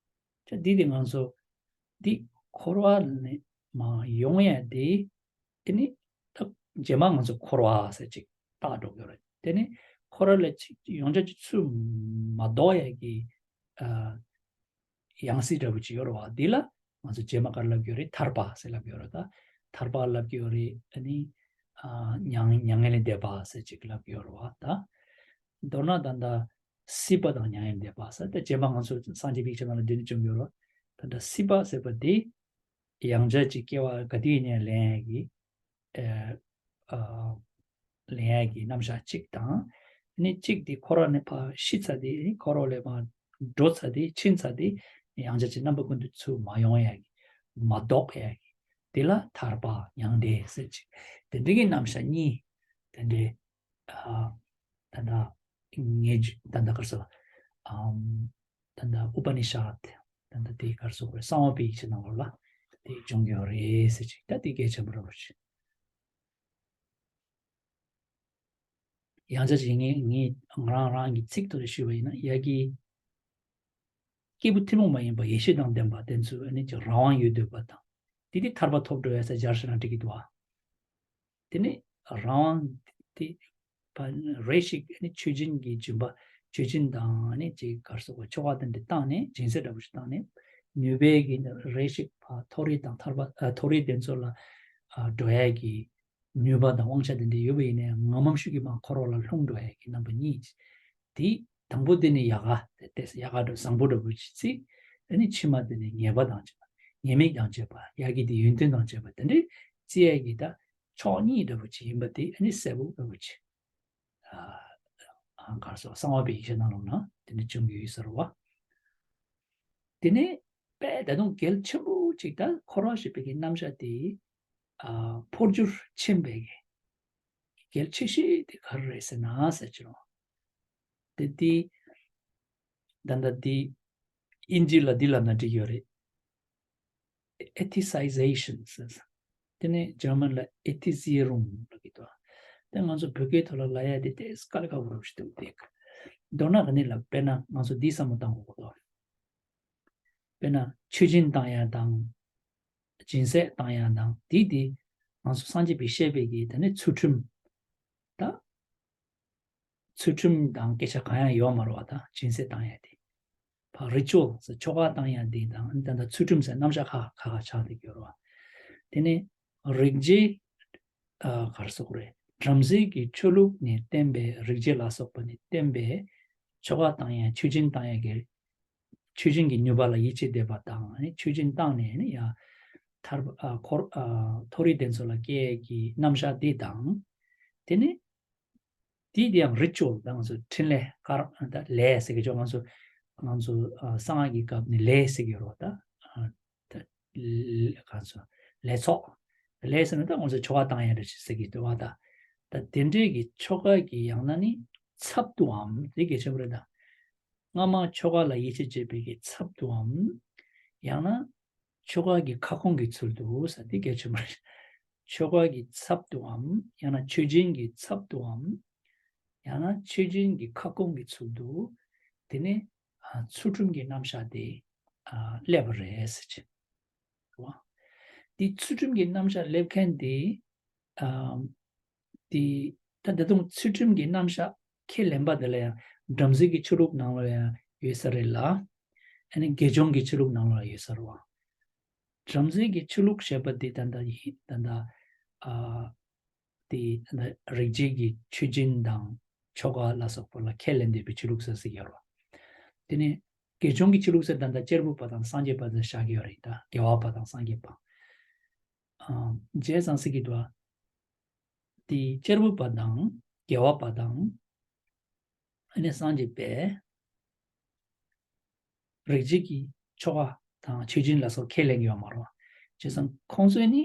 ད་འདི་དེ་ང་ཚོ་འདི་འཁོར་བ་ནས་མར་ཡོང་ཡ་དེ། དེ་ནི་ད་རྗེས་མ་ང་ཚོ་འཁོར་བ་ཟེར་ཅིག་བཏགས་འགྲོ་གི་ཡོད་རེད། དེ་ནི་འཁོར་བ་ལ་ཅིག་ཡང་བསྐྱར་ཅིག་ཚུར་མ་ལྡོག་ཡ་གི་ཨ་ཡང་སྲིད་འདྲ་བོ་ཅིག་ཡོད་རེད་བ། འདི་ལ་ང་ཚོ་རྗེས་མ་ག་རེ་ལབ་ཀྱི་ཡོད་རེད། ཐར་པ་ཟེར་ལབ་ཀྱི་ཡོད་རེད། ད་ཐར་པ་ལབ་ཀྱི་ཡོད་རེད། ཨ་ནི་ཨ་མྱ་ངན་མྱ་ངན་ལས་འདས་པ་ཟེར་ཅིག་ལབ་ཀྱི་ཡོད་རེད་བ། ད་མདོར་ན་ད་ད་ སྲིད་པ་དང་མྱ་ངན་འདས་པ་ཟེར། ད་རྗེས་མ་ང་ཚོ་སངས་རྒྱས་པའི་ཆ་ནང་ལ་འདི་ནི་བྱུང་ཡོད་རོ། ད་ལྟ་སྲིད་པ་ཟེར་བ་འདི་ཡང་བསྐྱར་གྱི་སྐྱེ་བ་ག་དུས་ཡིན་ནའི་ལེན་ཡ་གི་ཨ་ཨ་ལེན་ཡ་གི་རྣམ་གཞག་གཅིག་དང་། ཨ་ནི་གཅིག་དེ་ཁོ་རང་ནས་ཕར་ཤི་ཚར་དེ་ཁོ་རང་ལས་མར་འགྲོ་ཚར་དེ་ཕྱིན་ཚར་དེ་ཡང་བསྐྱར་གྱི་རྣམ་པ་ཀུན་ཏུ་ཚུར་མ་ཡོང་ཡ་གི་མ་ལྡོག་ཡ་གི་དེ་ལ་ཐར་པ་མྱང་འདས་ཟེར་ཅིག་དེ་འདྲ་གི་རྣམ་གཞག་གཉིས་དེ་འདྲའི་ཨ་ད་ལྟ་ངེས་ད་ལྟ་ག་རེ་ཟེར་ཨམ་ད་ལྟ་ཨུ་པ་ནི་ཤད་ད་ལྟ་དེ་ག་རེ་ཟེར་དགོས་རེད། གསང་བ་པའི་ཡིག་ཆ་ནང་ལོགས་ལ་དེ་བྱུང་ཡོད་རེད་ཟེར་ཅིག་ད་དེ་གལ་ཆེན་པོ་རེད་པ་ཅིག་ཡང་བསྐྱར་ཅིག་ངས་ངས་ང་རང་རང་གི་ཚིག་ཐོག་ནས་ཞུས་པ་ཡིན་ན། ཡ་གི་སྐྱེས་བུ་ཐུན་མོང་མ་ཡིན་པ་ཡེ་ཤེས་དང་ལྡན་པ་དེ་ཚོས་ཨ་ནི་ཅིག་རང་དབང་ཡོད་འདོད་པ་དང་། དེ་དེ་ཐར་པ་ཐོབ་འགྲོ་ཡ་ས་སྦྱར་ཤེ་ན་འགྲིག་གི་འདུག་ཨ། དེ་ནི་རང་དབང་དེ་ཕ་རེ་ཞིག་ཨ་ནི་ཆོས་སྦྱིན་གྱི་སྦྱིན་པ་ཆོས་སྦྱིན་དང་ཨ་ནི་ཅིག་ག་རེ་ཟེར་དགོས་ཆོ་ག་དེ་འདྲ་བཏང་ནས་སྦྱིན་སྲེག་འདྲ་པོ་ཞིག་བཏང་ནས་ནུས་པའི་གི་རེ་ཞིག་ཕ་མཐོ་རིས་དང་ཐར་པ་ཨ་མཐོ་རིས་དེ་ཚོ་ལ་ཨ་འགྲོ་ཡ་གི་ནུས་པ་དང་དབང་ཆ་དེ་འདྲ་ཡོད་པ་ཡིན་ནའི་ངམ་ངམ་ཤུགས་ཀྱིས་མར་འཁོར་བ་ལ་ལྷུང་འགྲོ་ཡ་གི་རྣམ་པ་གཉིས། དེ་དང་པོ་དེ་ནི་ཡག་ག་དེ་ཡག་ག་འགྲོ་བཟང་པོ་འདྲ་པོ་ཅིག་བརྩི། ཨ་ནི་ཕྱི་མ་དེ་ནི་ཉེས་པ་དང་བཅས་པ་ཉེས་དམིགས་དང་བཅས་པ་ཡ་གི་དེ་ཡོན་ཏན་དང་བཅས་པ་དེ་འདྲའི་བརྩི་ཡ་གི་ད་ཕྱོགས་གཉིས་འདྲ་པོ་ཅིག་ཡིན་པ་དེ་ཨ་ནི་གསལ་པོ་འདྲ་པོ་ཅིག་ཨ་ག་རེ་ཟེར་གསང་བ་པའི་ཡིག་ཆ་ནང་ལོགས་ན་དེ་འདྲ་བྱུང་ཡོད་ཟེར་བ། དེ་ནས་དཔེ་ད་དུང་གལ་ཆེན་པོ་ཅིག་ད་འཁོར་བ་ཞེས་པའི་གི་རྣམ་གཞག་དེ་ཨ་འཕོ་འགྱུར་ཕྱིན་པའི་གི་གལ་ཆེ་ཤོས་དེ་ག་རེ་རེད་ཟེར་ན་ཟེར་གྱི་རེད། དེ་དེ་ད་ལྟ་དེ་ཨིན་ཇི་ལ་འདི་ལབ་ན་འགྲིག་ཡོད་རེད། Ethicization ཟེར། དེ་ནས་ཇར་མན་ལ་Ethizierung ལབ་ཀྱི་འདུག་དེ་ང་ཚོ་བོད་སྐད་ཐོག་ལ་ལབ་ཡ་དེ་དེ་དཀའ་ལས་ཁག་པོ་རབ་ཞིག་འདུག་དེ་མདོར་ན་ག་ནས་ལབ། དཔེར་ན་ང་ཚོ་འདི་བསམ་བློ་བཏང་དགོས་ཀྱི་འདུག་དཔེར་ན་མཆོད་སྦྱིན་བཏང་ཡ་དང་། སྦྱིན་སྲེག་བཏང་ཡ་དང་དེ་དེ་ང་ཚོ་སངས་རྒྱས་པའི་བཤད་པའི་གི་དེ་ནས་ཚུལ་ཁྲིམས་ད། ཚུལ་ཁྲིམས་དང་སྐད་ཆ་གང་ཡང་ཡོད་མ་རེད་བ། ད་སྦྱིན་སྲེག་བཏང་ཡ་དེ། ཕ་རི་ཅུ་ཨལ་ཟེར་ཆོ་ག་བཏང་ཡ་དེ་དང་ད་ལྟ་ཚུལ་ཁྲིམས་ཟེར་རྣམ་གཞག་ཁག་ཁག་ཁག་ཆགས་བསྡད་ཀྱི་ཡོད་རེད་བ། དེ་ནས་རིག་བྱེད་ཨ་ག་རེ་ཟེར་དགོས་རེད། བྲམ་ཟེ་གི་ཆོས་ལུགས་ནས་བསྟན་པའི་རིག་བྱེད་ལ་སོགས་པ་ནས་བསྟན་པའི་ཆོ་ག་བཏང་ཡ་མཆོད་སྦྱིན་བཏང་ཡ་གི་མཆོད་སྦྱིན་གྱི་ནུས་པ་ལ་ཡིད་ཆེས་འདེབས་པ་དང་ནི་མཆོད་སྦྱིན་བཏང་ནས་ནི་ཡང་ཐར་པ་ཨ་འཁོར་ཨ་མཐོ་རིས་དེ་ཚོ་ལ་སྐྱེ་ཡས་ཀྱི་རྣམ་གཞག་འདི་དང་། དེ་ནི་དེ་དེ་ཡང་རི་ཅུ་ཨལ་ད་ང་ཚོ་འཕྲིན་ལས་ཀར་ད་ལས་ཟེར་གི་ཆོག་ང་ཚོ་ང་ཚོ་ཨ་གསང་སྔགས་ཀྱི་སྐབས་ནི་ལས་ཟེར་གི་ཡོད་རེད་བ། ད་ཨ་ད་ལས་ག་ཚོད་ལས་ཚོགས། ལས་ཟེར་ན་ད་ང་ཚོ་ཆོ་ག་བཏང་ཡ་རེ་ཞིག་ཟེར་གི་འདུག་བ། ད་ད་དེ་འདྲའི་གི་ཆོ་ག་གི་ཡང་ན་ནི་ཚབ་ཏུའམ་དེ་གལ་ཆེན་པོ་རེད་ད། སྔ་མ་ཆོ་ག་ལ་ཡིད་ཆེས་བྱེད་པའི་གི་ཚབ་ཏུའམ། ཡང་ན་ཆོ་ག་གི་ཁ་སྐོང་གི་ཚུལ་དུ་ཟེར་དེ་གལ་ཆེན་པོ་རེད། ཆོ་ག་གི་ཚབ་ཏུའམ། ཡང་ན་མཆོད་སྦྱིན་གྱི་ཚབ་ཏུའམ། ཡང་ན་མཆོད་སྦྱིན་གྱི་ཁ་སྐོང་གི་ཚུལ་དུ། དེ་ནས་ཨ་ཚུལ་ཁྲིམས་ཀྱི་རྣམ་གཞག་དེ་ཨ་སླེབས་པ་རེད་ཟེར་གྱི་རེད་བ། དེ་ཚུལ་ཁྲིམས་ཀྱི་རྣམ་གཞག་སླེབས་མཁན་དེ་ཨ་དེ་ད་ད་དུང་ཚུལ་ཁྲིམས་ཀྱི་རྣམ་གཞག་ཁས་ལེན་པ་དེ་ལ་ཡང་བྲམ་ཟེ་གི་ཆོས་ལུགས་ནང་ལ་ཡང་ཡོད་ས་རེད་ལ། ཨ་ནི་དགེ་སྦྱོང་གི་ཆོས་ལུགས་ནང་ལ་ཡང་ཡོད་ས་རེད་བ། བྲམ་ཟེ་གི་ཆོས་ལུགས་ཞེས་པ་དེ་ད་ལྟ་ཡིན་ད་ལྟ་ཨ། དེ་ད་རིག་བྱེད་ཀྱི་མཆོད་སྦྱིན་དང་ཆོ་ག་ལ་སོགས་པ་ལ་ཁས་ལེན་བསྡད་པའི་ཆོས་ལུགས་ཟེར་ཟེར་གྱི་ཡོད་རེད། དེ་ནས་དགེ་སྦྱོང་གི་ཆོས་ལུགས་ཟེར་ད་ལྟ་གཅེར་བུ་པ་དང་སངས་རྒྱས་པ་ཟེར་བཞག་གི་ཡོད་རེད། ད་རྒྱལ་བ་པ་དང་སངས་རྒྱས་པ། ཨ་བྱས་ཙང་ཟེར་གྱི་འདུག་ཨ། དེ་གཅེར་བུ་པ་དང་རྒྱལ་བ་པ་དང་ཨ་ནི་སངས་རྒྱས་པས། རིག་བྱེད་ཀྱི་ཆོ་ག་དང་མཆོད་སྦྱིན་ལ་སོགས་ཁས་ལེན་གྱི་ཡོད་མ་རེད། བྱས་ཙང་ཁོང་ཚོས་ནི་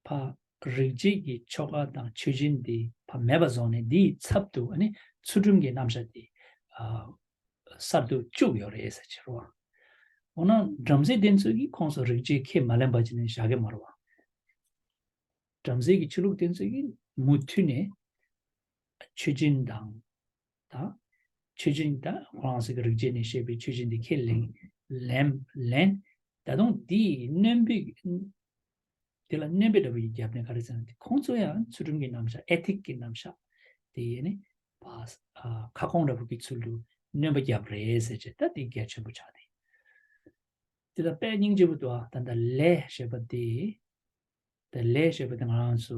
ཕ་རིག་བྱེད་ཀྱི་ཆོ་ག་དང་མཆོད་སྦྱིན་དེ་ཕ་མེད་པ་བཟོས་ནས་དེའི་ཚབ་ཏུ་ཨ་ནི་ཚུལ་ཁྲིམས་ཀྱི་རྣམ་གཞག་དེ་ཨ་གསར་དུ་བཅུག་ཡོད་རེད་ཟེར་གྱི་རེད། འོ་ན་བྲམ་ཟེ་དེ་ཚོས་ཀྱིས་ཁོང་ཚོ་རིག་བྱེད་ཁས་མ་ལེན་པ་བྱས་ནས་བཞག་གི་མ་རེད་བ། བྲམ་ཟེ་གི་ཆོས་ལུགས་དེ་ཚོ་གིས་མུ་མཐུད་ནས་མཆོད་སྦྱིན་དང་། ད་མཆོད་སྦྱིན་ད་ཁོ་རང་ཚོ་གི་རིག་བྱེད་ནས་བཤད་པའི་མཆོད་སྦྱིན་དེ་ཁས་ལེན་ལེན་ལེན། ད་དུང་དེའི་སྣོན་པའི་དེ་ལ་སྣོན་པའི་འདྲ་པོ་ཡི་རྒྱབ་ནས་ག་རེ་ཟེར་ན་དེ་ཁོང་ཚོ་ཡང་ཚུལ་ཁྲིམས་ཀྱི་རྣམ་གཞག་ཨེ་ཐིག་གི་རྣམ་གཞག་དེ་ཡས་ནས་ཕ་ཨ་ཁ་སྐོང་འདྲ་པོ་གི་ཚུལ་དུ་སྣོན་པ་བརྒྱབ་རེད་ཟེར་བྱས་ད་དེ་གལ་ཆེན་པོ་ཆགས་ཏེ། དེ་ལ་དཔེ་སྙིང་རྗེ་པོ་འདུག་ཨ། ད་ལྟ་ལས་ཞེས་པ་དེ། ད་ལས་ཞེས་པ་དེ་ང་རང་ཚོ་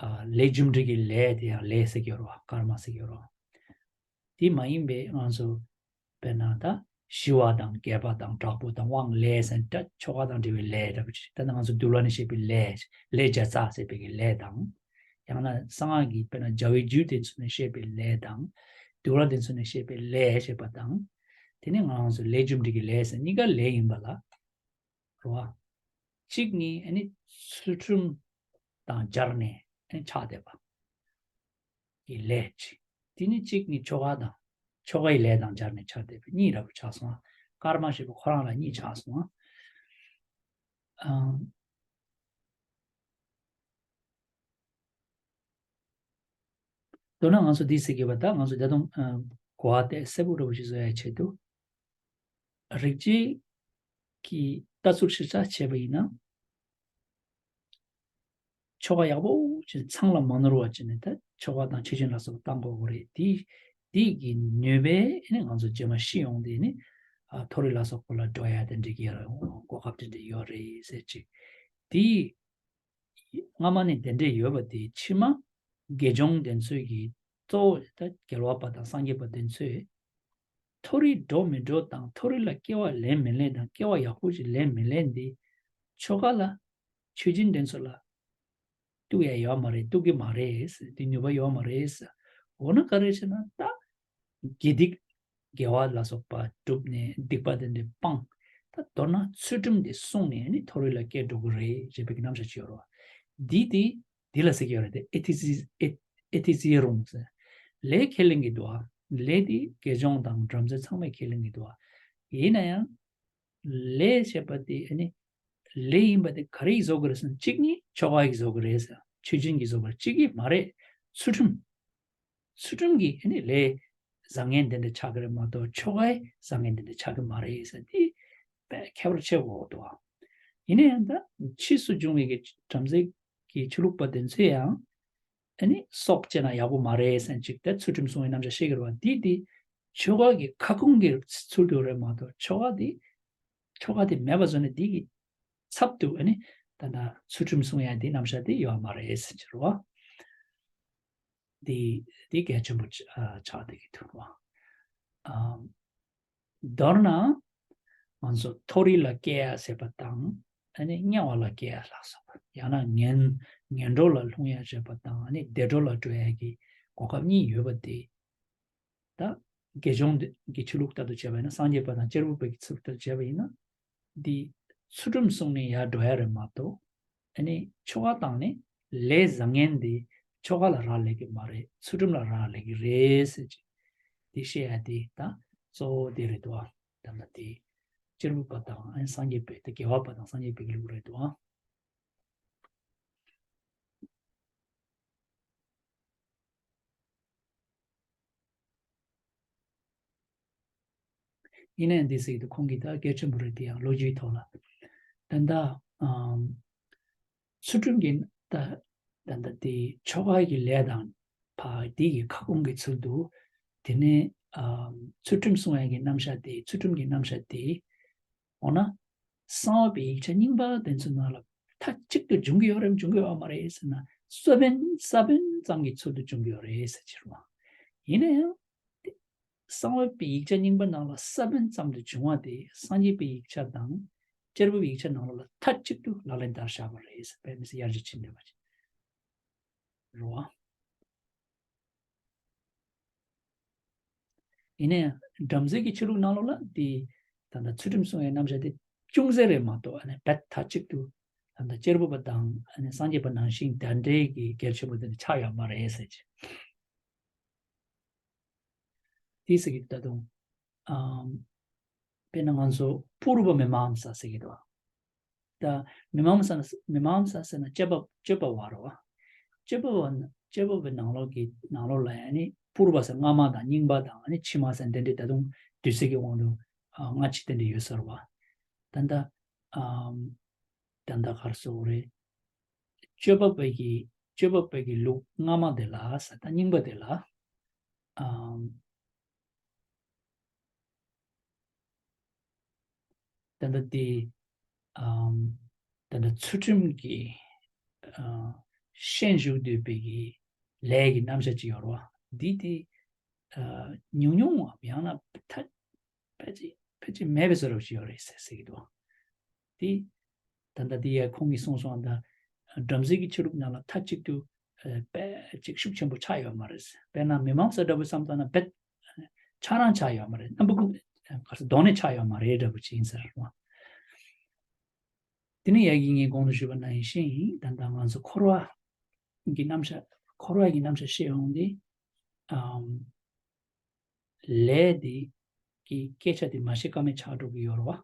ཨ་ལས་རྒྱུ་འབྲས་ཀྱི་ལས་དེ་ཡང་ལས་ཟེར་གྱི་ཡོད་རེད་བ། ཀརྨ་ཟེར་གྱི་ཡོད་རེད་བ། དེ་མ་ཡིན་པའི་ང་ཚོ་དཔེར་ན་ད་ཞི་བ་དང་རྒྱས་པ་དང་དྲག་པོ་དང་དབང་ལས་ཟེར་ད་ཆོ་ག་དང་འབྲེལ་བའི་ལས་འདྲ་པོ་ཅིག་ད་ང་ཚོ་འདུལ་བ་ནས་བཤད་པའི་ལས་ལས་བརྒྱ་རྩ་ཟེར་བའི་གི་ལས་དང་། ཡང་ན་གསང་སྔགས་ཀྱི་དཔེར་ན་བྱ་བའི་རྒྱུད་དེ་ཚོ་ནས་བཤད་པའི་ལས་དང་། འདུལ་བ་དེ་ཚོ་ནས་བཤད་པའི་ལས་བཤད་པ་དང་། དེ་ནས་ང་རང་ཚོ་ལས་རྒྱུ་འབྲས་ཀྱི་ལས་ཟེར་གཉིས་ཀ་ལས་ཡིན་པ་ལ། རེད་བ། གཅིག་ནི་ཨ་ནི་ཚུལ་ཁྲིམས་དང་སྦྱར་ནས་ཨ་ནི་ཆགས་བསྡད་པ་གི་ལས་གཅིག་དེ་ནི་གཅིག་ནི་ཆོ་ག་དང་ཆོ་གའི་ལས་དང་སྦྱར་ནས་ཆགས་བསྡད་པ་གཉིས་འདྲ་པོ་ཆགས་སོང་ཨ། ཀརྨ་ཞེས་པ་ཁོ་རང་ལ་གཉིས་ཆགས་སོང་ཨ། ཨམ། མདོར་ན་ང་ཚོ་འདི་ཟེར་གྱི་བ་ད་ང་ཚོ་ད་དུང་ཨམ་གོ་བ་དེ་གསལ་པོ་འདྲ་པོ་ཞིག་བཟོ་ཡ་ཆེད་དུ། རིག་བྱེད་ཀྱི་ལྟ་ཚུལ་ཞིབ་ཆ་བྱས་པ་ཡིན་ན། ཆོ་ག་ཡག་པོ་བྱས་ཚང་ལ་མ་ནོར་བ་བྱས་ནས་ད་ཆོ་ག་དང་ཆོས་སྦྱིན་ལ་སོགས་པ་བཏང་དགོས་ཀྱི་རེད། དེ་དེ་གི་ནུས་པས་ནི་ང་ཚོ་རྗེས་མ་ཤི་ཡོང་དུས་ནི་ཨ་མཐོ་རིས་ལ་སོགས་པ་ལ་འགྲོ་ཡ་དེ་འདྲ་གི་གོ་སྐབས་དེ་འདྲ་ཡོད་རེད་ཟེར་ཅིག་དེ་སྔ་མ་ནས་དེ་འདྲ་ཡོད་པ་དེ་ཕྱི་མ་དགེ་སྦྱོང་དེ་ཚོས་ཀྱི་གཙོ་བོ་ད་རྒྱལ་བ་པ་དང་སངས་རྒྱས་པ་དེ་ཚོས་མཐོ་རིས་འགྲོ་མི་འགྲོ་དང་མཐོ་རིས་ལ་སྐྱེ་བ་ལེན་མི་ལེན་དང་སྐྱེ་བ་ཡག་པོ་ཞིག་ལེན་མི་ལེན་དེ་ཆོ་ག་ལ་ཆོས་སྦྱིན་དེ་ཚོ་ལ་གཏུག་ཡ་ཡོད་མ་རེད། གཏུག་གི་མ་རེད། དེ་ནུས་པ་ཡོད་མ་རེད། འོ་ན་ག་རེ་བྱས་ན་ད་དགེ་སྡིག་དགེ་བ་ལ་སོགས་པ་བསྒྲུབས་ནས་སྡིག་པ་དེ་འདྲ་སྤངས། ད་མདོར་ན་ཚུལ་ཁྲིམས་དེ་བསྲུངས་ནས་ནི་མཐོ་རིས་ལ་སྐྱེ་འགྲོ་གི་རེད་ཅེས་པའི་རྣམ་གཞག་ཅིག་ཡོད་རེད་བ། འདི་དེ་འདི་ལ་ཟེར་གྱི་ཡོད་རེད་དེ་ཨེ་ཐི་སི་ཨེ་ཨེ་ཐི་སི་རུང་ཟེར། ལས་ཁས་ལེན་གྱི་འདུག་ཨ། ལས་དེ་དགེ་སྦྱོང་དང་བྲམ་ཟེ་ཚང་མས་ཁས་ལེན་གྱི་འདུག་ཨ། ཡིན་ན་ཡང་ལས་ཞེས་པ་དེ་ཨ་ནི་ལས་ཡིན་པ་དེ་ག་རེ་ཡིས་བཟོ་དགོས་རེད་ཟེར་ན་གཅིག་ནི་ཆོ་ག་ཡིས་བཟོ་དགོས་རེད་ཟེར། ཆོས་སྦྱིན་གྱིས་བཟོ་དགོས་རེད། གཅིག་གིས་མ་རེད། ཚུལ་ཁྲིམས། ཚུལ་ཁྲིམས་ཀྱིས་ཨ་ནི་ལས་བཟང་ངན་དེ་འདྲ་ཆགས་ཀྱི་རེད་མ་གཏོགས་ཆོ་གའི་བཟང་ངན་དེ་འདྲ་ཆགས་ཀྱི་མ་རེད་ཟེར་དེ་དཔེ་ཁྱད་པར་ཆེ་བོ་འདུག་ཨ། ཡིན་ན་ཡང་ད་ཕྱིས་སུ་བྱུང་བའི་གི་བྲམ་ཟེ་གི་ཆོས་ལུགས་པ་དེ་ཚོས་ཡང་ཨ་ནི་སྲོག་བཅད་ན་ཡག་པོ་མ་རེད་ཟེར་ཅིག་ད་ཚུལ་ཁྲིམས་སྲུང་བའི་རྣམ་གཞག་བཤད་ཀྱི་རེད་བ། འདི་དེ་ཆོ་ག་གི་ཁ་སྐོང་གི་ཚུལ་དུ་རེད་མ་གཏོགས་ཆོ་ག་དེ་ཆོ་ག་དེ་མེད་པ་བཟོ་ནས་འདི་གི་ཚབ་ཏུ་ཨ་ནི་ད་ལྟ་ཚུལ་ཁྲིམས་སྲུང་ཡ་འདི་རྣམ་གཞག་དེ་ཡོད་མ་རེད་ཟེར་གྱི་རེད་བ། འདི་འདི་གལ་ཆེན་པོ་ཆགས་བསྡད་ཀྱི་འདུག་བ། མདོར་ན་ང་ཚོ་མཐོ་རིས་ལ་སྐྱེ་ཡ་ཟེར་བ་དང་ཨ་ནི་དམྱལ་བ་ལ་སྐྱེ་ཡ་ལ་སོགས་པ་ཡང་ན་ངན་ངན་འགྲོ་ལ་ལྷུང་ཡ་ཟེར་བ་དང་ཨ་ནི་བདེ་འགྲོ་ལ་འགྲོ་ཡ་གི་གོ་སྐབས་གཉིས་ཡོད་པ་དེ། ད་དགེ་སྦྱོང་གི་ཆོས་ལུགས་ལྟར་དུ་བྱས་པ་ཡིན་ན་སངས་རྒྱས་པ་དང་གཅེར་བུ་པའི་ཚུལ་ལྟར་བྱས་པ་ཡིན་ན། འདི་ཚུལ་ཁྲིམས་སྲུང་ནས་ཡར་འགྲོ་ཡ་རེད་མ་གཏོགས། ཨ་ནི་ཆོ་ག་བཏང་ནས་ལས་བཟང་ངན་འདི་ཆོ་ག་ལ་རག་ལས་ཀྱི་མ་རེད། ཚུལ་ཁྲིམས་ལ་རག་ལས་ཀྱི་རེད་ཟེར་གྱི། འདི་བཤད་ཡ་འདི་ད་གཙོ་བོ་འདི་རེད་འདུག་ཨ། ད་ལྟ་འདི་གཅེར་བུ་པ་དང་ཨ་ནི་སངས་རྒྱས་པའི་ད་དགེ་བ་པ་དང་སངས་རྒྱས་པའི་ལུགས་རེད་འདུག་ཨ། ཡིན་ནའང་འདི་ཟེར་གྱི་འདུག་ཁོང་གིས་ད་གལ་ཆེན་པོ་རེད། དེ་ཡང་ལོ་རྒྱུས་ཐོག་ལ་ད་ལྟ་ཨམ་ཚུལ་ཁྲིམས་ཀྱི་ད་ད་ལྟ་དེ་ཆོ་ག་གི་ལས་དང་ཕ་དེ་གི་ཁ་སྐོང་གི་ཚུལ་དུ་དེ་ནས་ཨམ་ཚུལ་ཁྲིམས་སྲུང་ཡ་གི་རྣམ་གཞག་དེ་ཚུལ་ཁྲིམས་ཀྱི་རྣམ་གཞག་དེ་འོ་ན། གསང་བ་པའི་ཡིག་ཆ་རྙིང་པ་དེ་ཚོའི་ནང་ལ་མཐའ་གཅིག་ཏུ་འབྱུང་གི་ཡོད་རེད་འབྱུང་གི་ཡོད་མ་རེད་ཟེར་ན་ས་བོན་ས་བོན་ཙམ་གྱི་ཚུལ་དུ་འབྱུང་གི་ཡོད་རེད་ཟེར་གྱི་རེད་བ། ཡིན་ན་ཡང་། གསང་བ་པའི་ཡིག་ཆ་རྙིང་པ་ནང་ལ་ས་བོན་ཙམ་དུ་འབྱུང་བ་དེ་སངས་རྒྱས་པའི་ཡིག་ཆ་དང་། གཅེར་བུའི་ཡིག་ཆ་ནང་ལོགས་ལ་མཐའ་གཅིག་ཏུ་ལག་ལེན་བསྟར་བཞག་པ་རེད་ཟེར་བས་མི་སྲིད་ཡར་རྒྱས་ཕྱིན་བསྡད་པ་ཅིག་རེད་བ། ཡིན་ནའང་བྲམ་ཟེ་གི་ཆོས་ལུགས་ནང་ལོགས་ལ་དེ་ད་ལྟ་ཚུལ་ཁྲིམས་སྲུང་བའི་རྣམ་གཞག་དེ་ཅུང་ཟད་རེད་མ་གཏོགས་ཨ་ནི་རྦད་མཐའ་གཅིག་ཏུ་ད་ལྟ་གཅེར་བུ་པ་དང་ཨ་ནི་སངས་རྒྱས་པ་ནང་བཞིན་དེ་འདྲའི་གི་གལ་ཆེན་པོ་དེ་འདྲ་ཆགས་ཡོད་མ་རེད་ཟེར་གྱི། དེ་ཟེར་གྱི་ད་དུང་ཨམ། དཔེར་ན་ང་ཚོ་པུ་རུ་པ་མི་མང་ས་ཟེར་གྱི་འདུག་ད་མི་མང་ས་མི་མང་ས་ཟེར་ན་དཔྱོད་པ་དཔྱོད་པ་བ་རེད་བ། དཔྱོད་པ་བ་ན་དཔྱོད་པ་བའི་ནང་ལོགས་ཀྱི་ནང་ལོགས་ལ་ཡང་ནི་པུ་རུ་པ་ཟེར་སྔ་མ་དང་རྙིང་པ་དང་ནི་ཕྱི་མ་ཟེར་འདི་འདྲའི་ད་དུང་དུས་ཚོད་ཀྱི་དབང་དུ་ཨ་སྔ་ཕྱི་དེ་འདྲ་ཡོད་ས་རེད་བ། ད་ལྟ་ཨམ། ད་ལྟ་ག་རེ་ཟེར་དགོས་རེད། དཔྱོད་པ་བ་གི་དཔྱོད་པ་བ་གི་ལུགས་སྔ་མ་དེ་ལ་ཟེར་ད་རྙིང་པ་དེ་ལ་ཨམ། ད་ལྟ་དེ་ཨམ། ད་ལྟ་ཚུལ་ཁྲིམས་ཀྱི་ཨ་ཤན་ཞུགས་སྡོད་པའི་གི་ལས་ཀྱི་རྣམ་གཞག་ཅིག་ཡོད་རེད་བ། འདི་དེ་ ཉུང་ཉུང་བ་ཡང་ན་ཐ་ཕལ་ཆེར་ཕལ་ཆེར་མེད་པའི་བཟོ་འདྲ་ཞིག་ཡོད་རེད་ཟེར་ཟེར་གྱི་འདུག་དེ་ད་ལྟ་དེ་ཡ་ཁོང་གིས་གསུངས་སོང་། ད་བྲམ་ཟེ་གི་ཆོས་ལུགས་ནང་ལ་མཐའ་གཅིག་ཏུ་ཨ་དཔེ་ཅིག་ཤུགས་ཆེན་པོ་ཆགས་ཡོད་མ་རེད། དཔེར་ན་མི་མང་ས་འདྲ་པོ་བསམ་བཏང་ན་རྦད་ཆགས་རང་ཆགས་ཡོད་མ་རེད། རྣམ་པ་ཀུན་ག་རེ་ཟེར་གདོང་ནས་ཆགས་ཡོད་མ་རེད་འདྲ་པོ་ཅིག་ཡིན་ཟེར་བ། དེ་ནས་ཡ་གི་ངས་གོང་དུ་ཞུས་པ་ནང་བཞིན་ད་ལྟ་ང་ཚོ་འཁོར་བ་གི་རྣམ་གཞག་འཁོར་བ་གི་རྣམ་གཞག་བཤད་ཡོང་དུས། ཨམ། ལས་དེ་གི་སྐད་ཆ་དེ་མ་བཤད་ཀ་མེད་ཆགས་འགྲོ་གི་ཡོད་རེད་བ།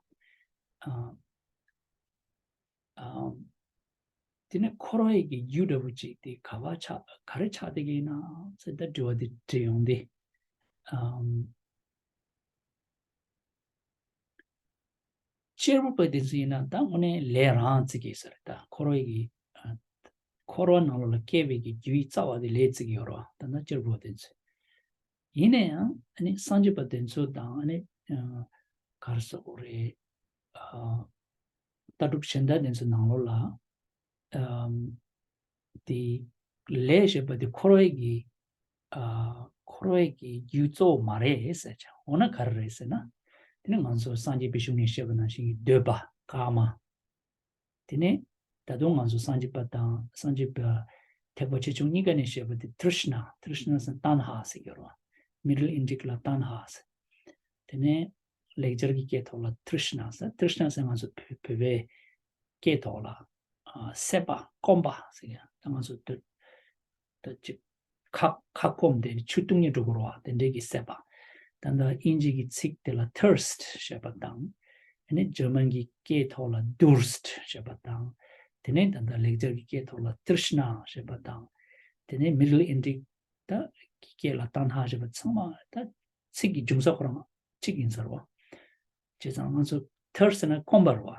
ཨམ། ཨམ། དེ་ནས་འཁོར་བའི་གི་རྒྱུ་འདྲ་པོ་ཅིག་དེ་ག་པར་ཆགས་ག་རེ་ཆགས་བསྡད་ཀྱི་ཡིན་ན་ཟེར་ད་དྲི་བ་དེ་དྲིས་ཡོང་དུས། ཨམ། གཅེར་བུ་པ་དེ་ཚོ་ཡིན་ན་ད་དངོས་གནས་ལས་རང་བརྩི་གི་ཡོད་ས་རེད། ད་འཁོར་བའི་གི་ཨ་འཁོར་བ་ནང་ལོགས་ལ་སྐྱེ་བའི་གི་རྒྱུའི་རྩ་བ་དེ་ལས་བརྩི་གི་ཡོད་རེད་བ། ད་ནི་གཅེར་བུ་པ་དེ་ཚོ་ཡིན་ན་ཡང་ཨ་ནི་སངས་རྒྱས་པ་དེ་ཚོ་དང་ཨ་ནི་ཨ་ག་རེ་ཟེར་དགོས་རེད། ཨ་ལྟ་གྲུབ་གཞན་དག་དེ་ཚོ་ནང་ལོགས་ལ་ཨམ། དེ་ལས་ཞེས་པ་དེ་འཁོར་བའི་གི་ཨ་འཁོར་བའི་གི་རྒྱུ་གཙོ་བོ་མ་རེད་ཟེར་ཀྱང་། འོ་ན་ག་རེ་རེད་ཟེར་ན། དེ་ནི་ང་ཚོ་སངས་རྒྱས་པའི་གཞུང་ནས་བཤད་པ་ནང་བཞིན་གྱི་འདོད་པ་ཀ་མ། དེ་ནས་ད་དུང་ང་ཚོ་སངས་རྒྱས་པ་དང་སངས་རྒྱས་པ་ཐེག་པ་ཆེ་ཆུང་གཉིས་ཀ་ནས་བཤད་པ་དེ་ཏྲིཤ་ན། ཏྲིཤ་ན་ཟེར་ན་ཏན་ཧ་ཟེར་གྱི་ཡོད་རེད་བ། Middle Indic ལ་ཏན་ཧ་ཟེར། དེ་ནས་ལེགས་སྦྱར་གྱི་སྐད་ཐོག་ལ་ཏྲིཤ་ན་ཟེར། ཏྲིཤ་ན་ཟེར་ང་ཚོ་བོད་བོད་པའི་སྐད་ཐོག་ལ་ཨ་སྲེད་པ་སྐོམ་པ་ཟེར་ཡ། ད་ང་ཚོ་འདོད་ད་ཅིག་ཁ་ཁ་སྐོམ་དེ་ཆུ་བཏུང་ནས་འགྲོ་དགོས་རེད་བ། དེ་འདྲའི་གི་སྲེད་པ། ད་ལྟ་དབྱིན་ཇི་གི་ཚིག་དེ་ལ་thirst ཞེས་པ་དང་། དེ་ནས་འཇར་མན་གྱི་སྐད་ཐོག་ལ་Durst ཞེས་པ་དང་། དེ་ནས་ད་ལྟ་ལེགས་སྦྱར་གྱི་སྐད་ཐོག་ལ་Trishna ཞེས་པ་དང་། དེ་ནས་Middle Indic ད་སྐད་ལ་ཏན་ཧ་ཞེས་པ་ཚང་མ་ད་ཚིག་གི་འབྱུང་ས་ཁོ་རང་གཅིག་ཡིན་ས་རེད་བ། བྱས་ཙང་ང་ཚོ་thirst ཟེར་ན་སྐོམ་པ་རེད་བ།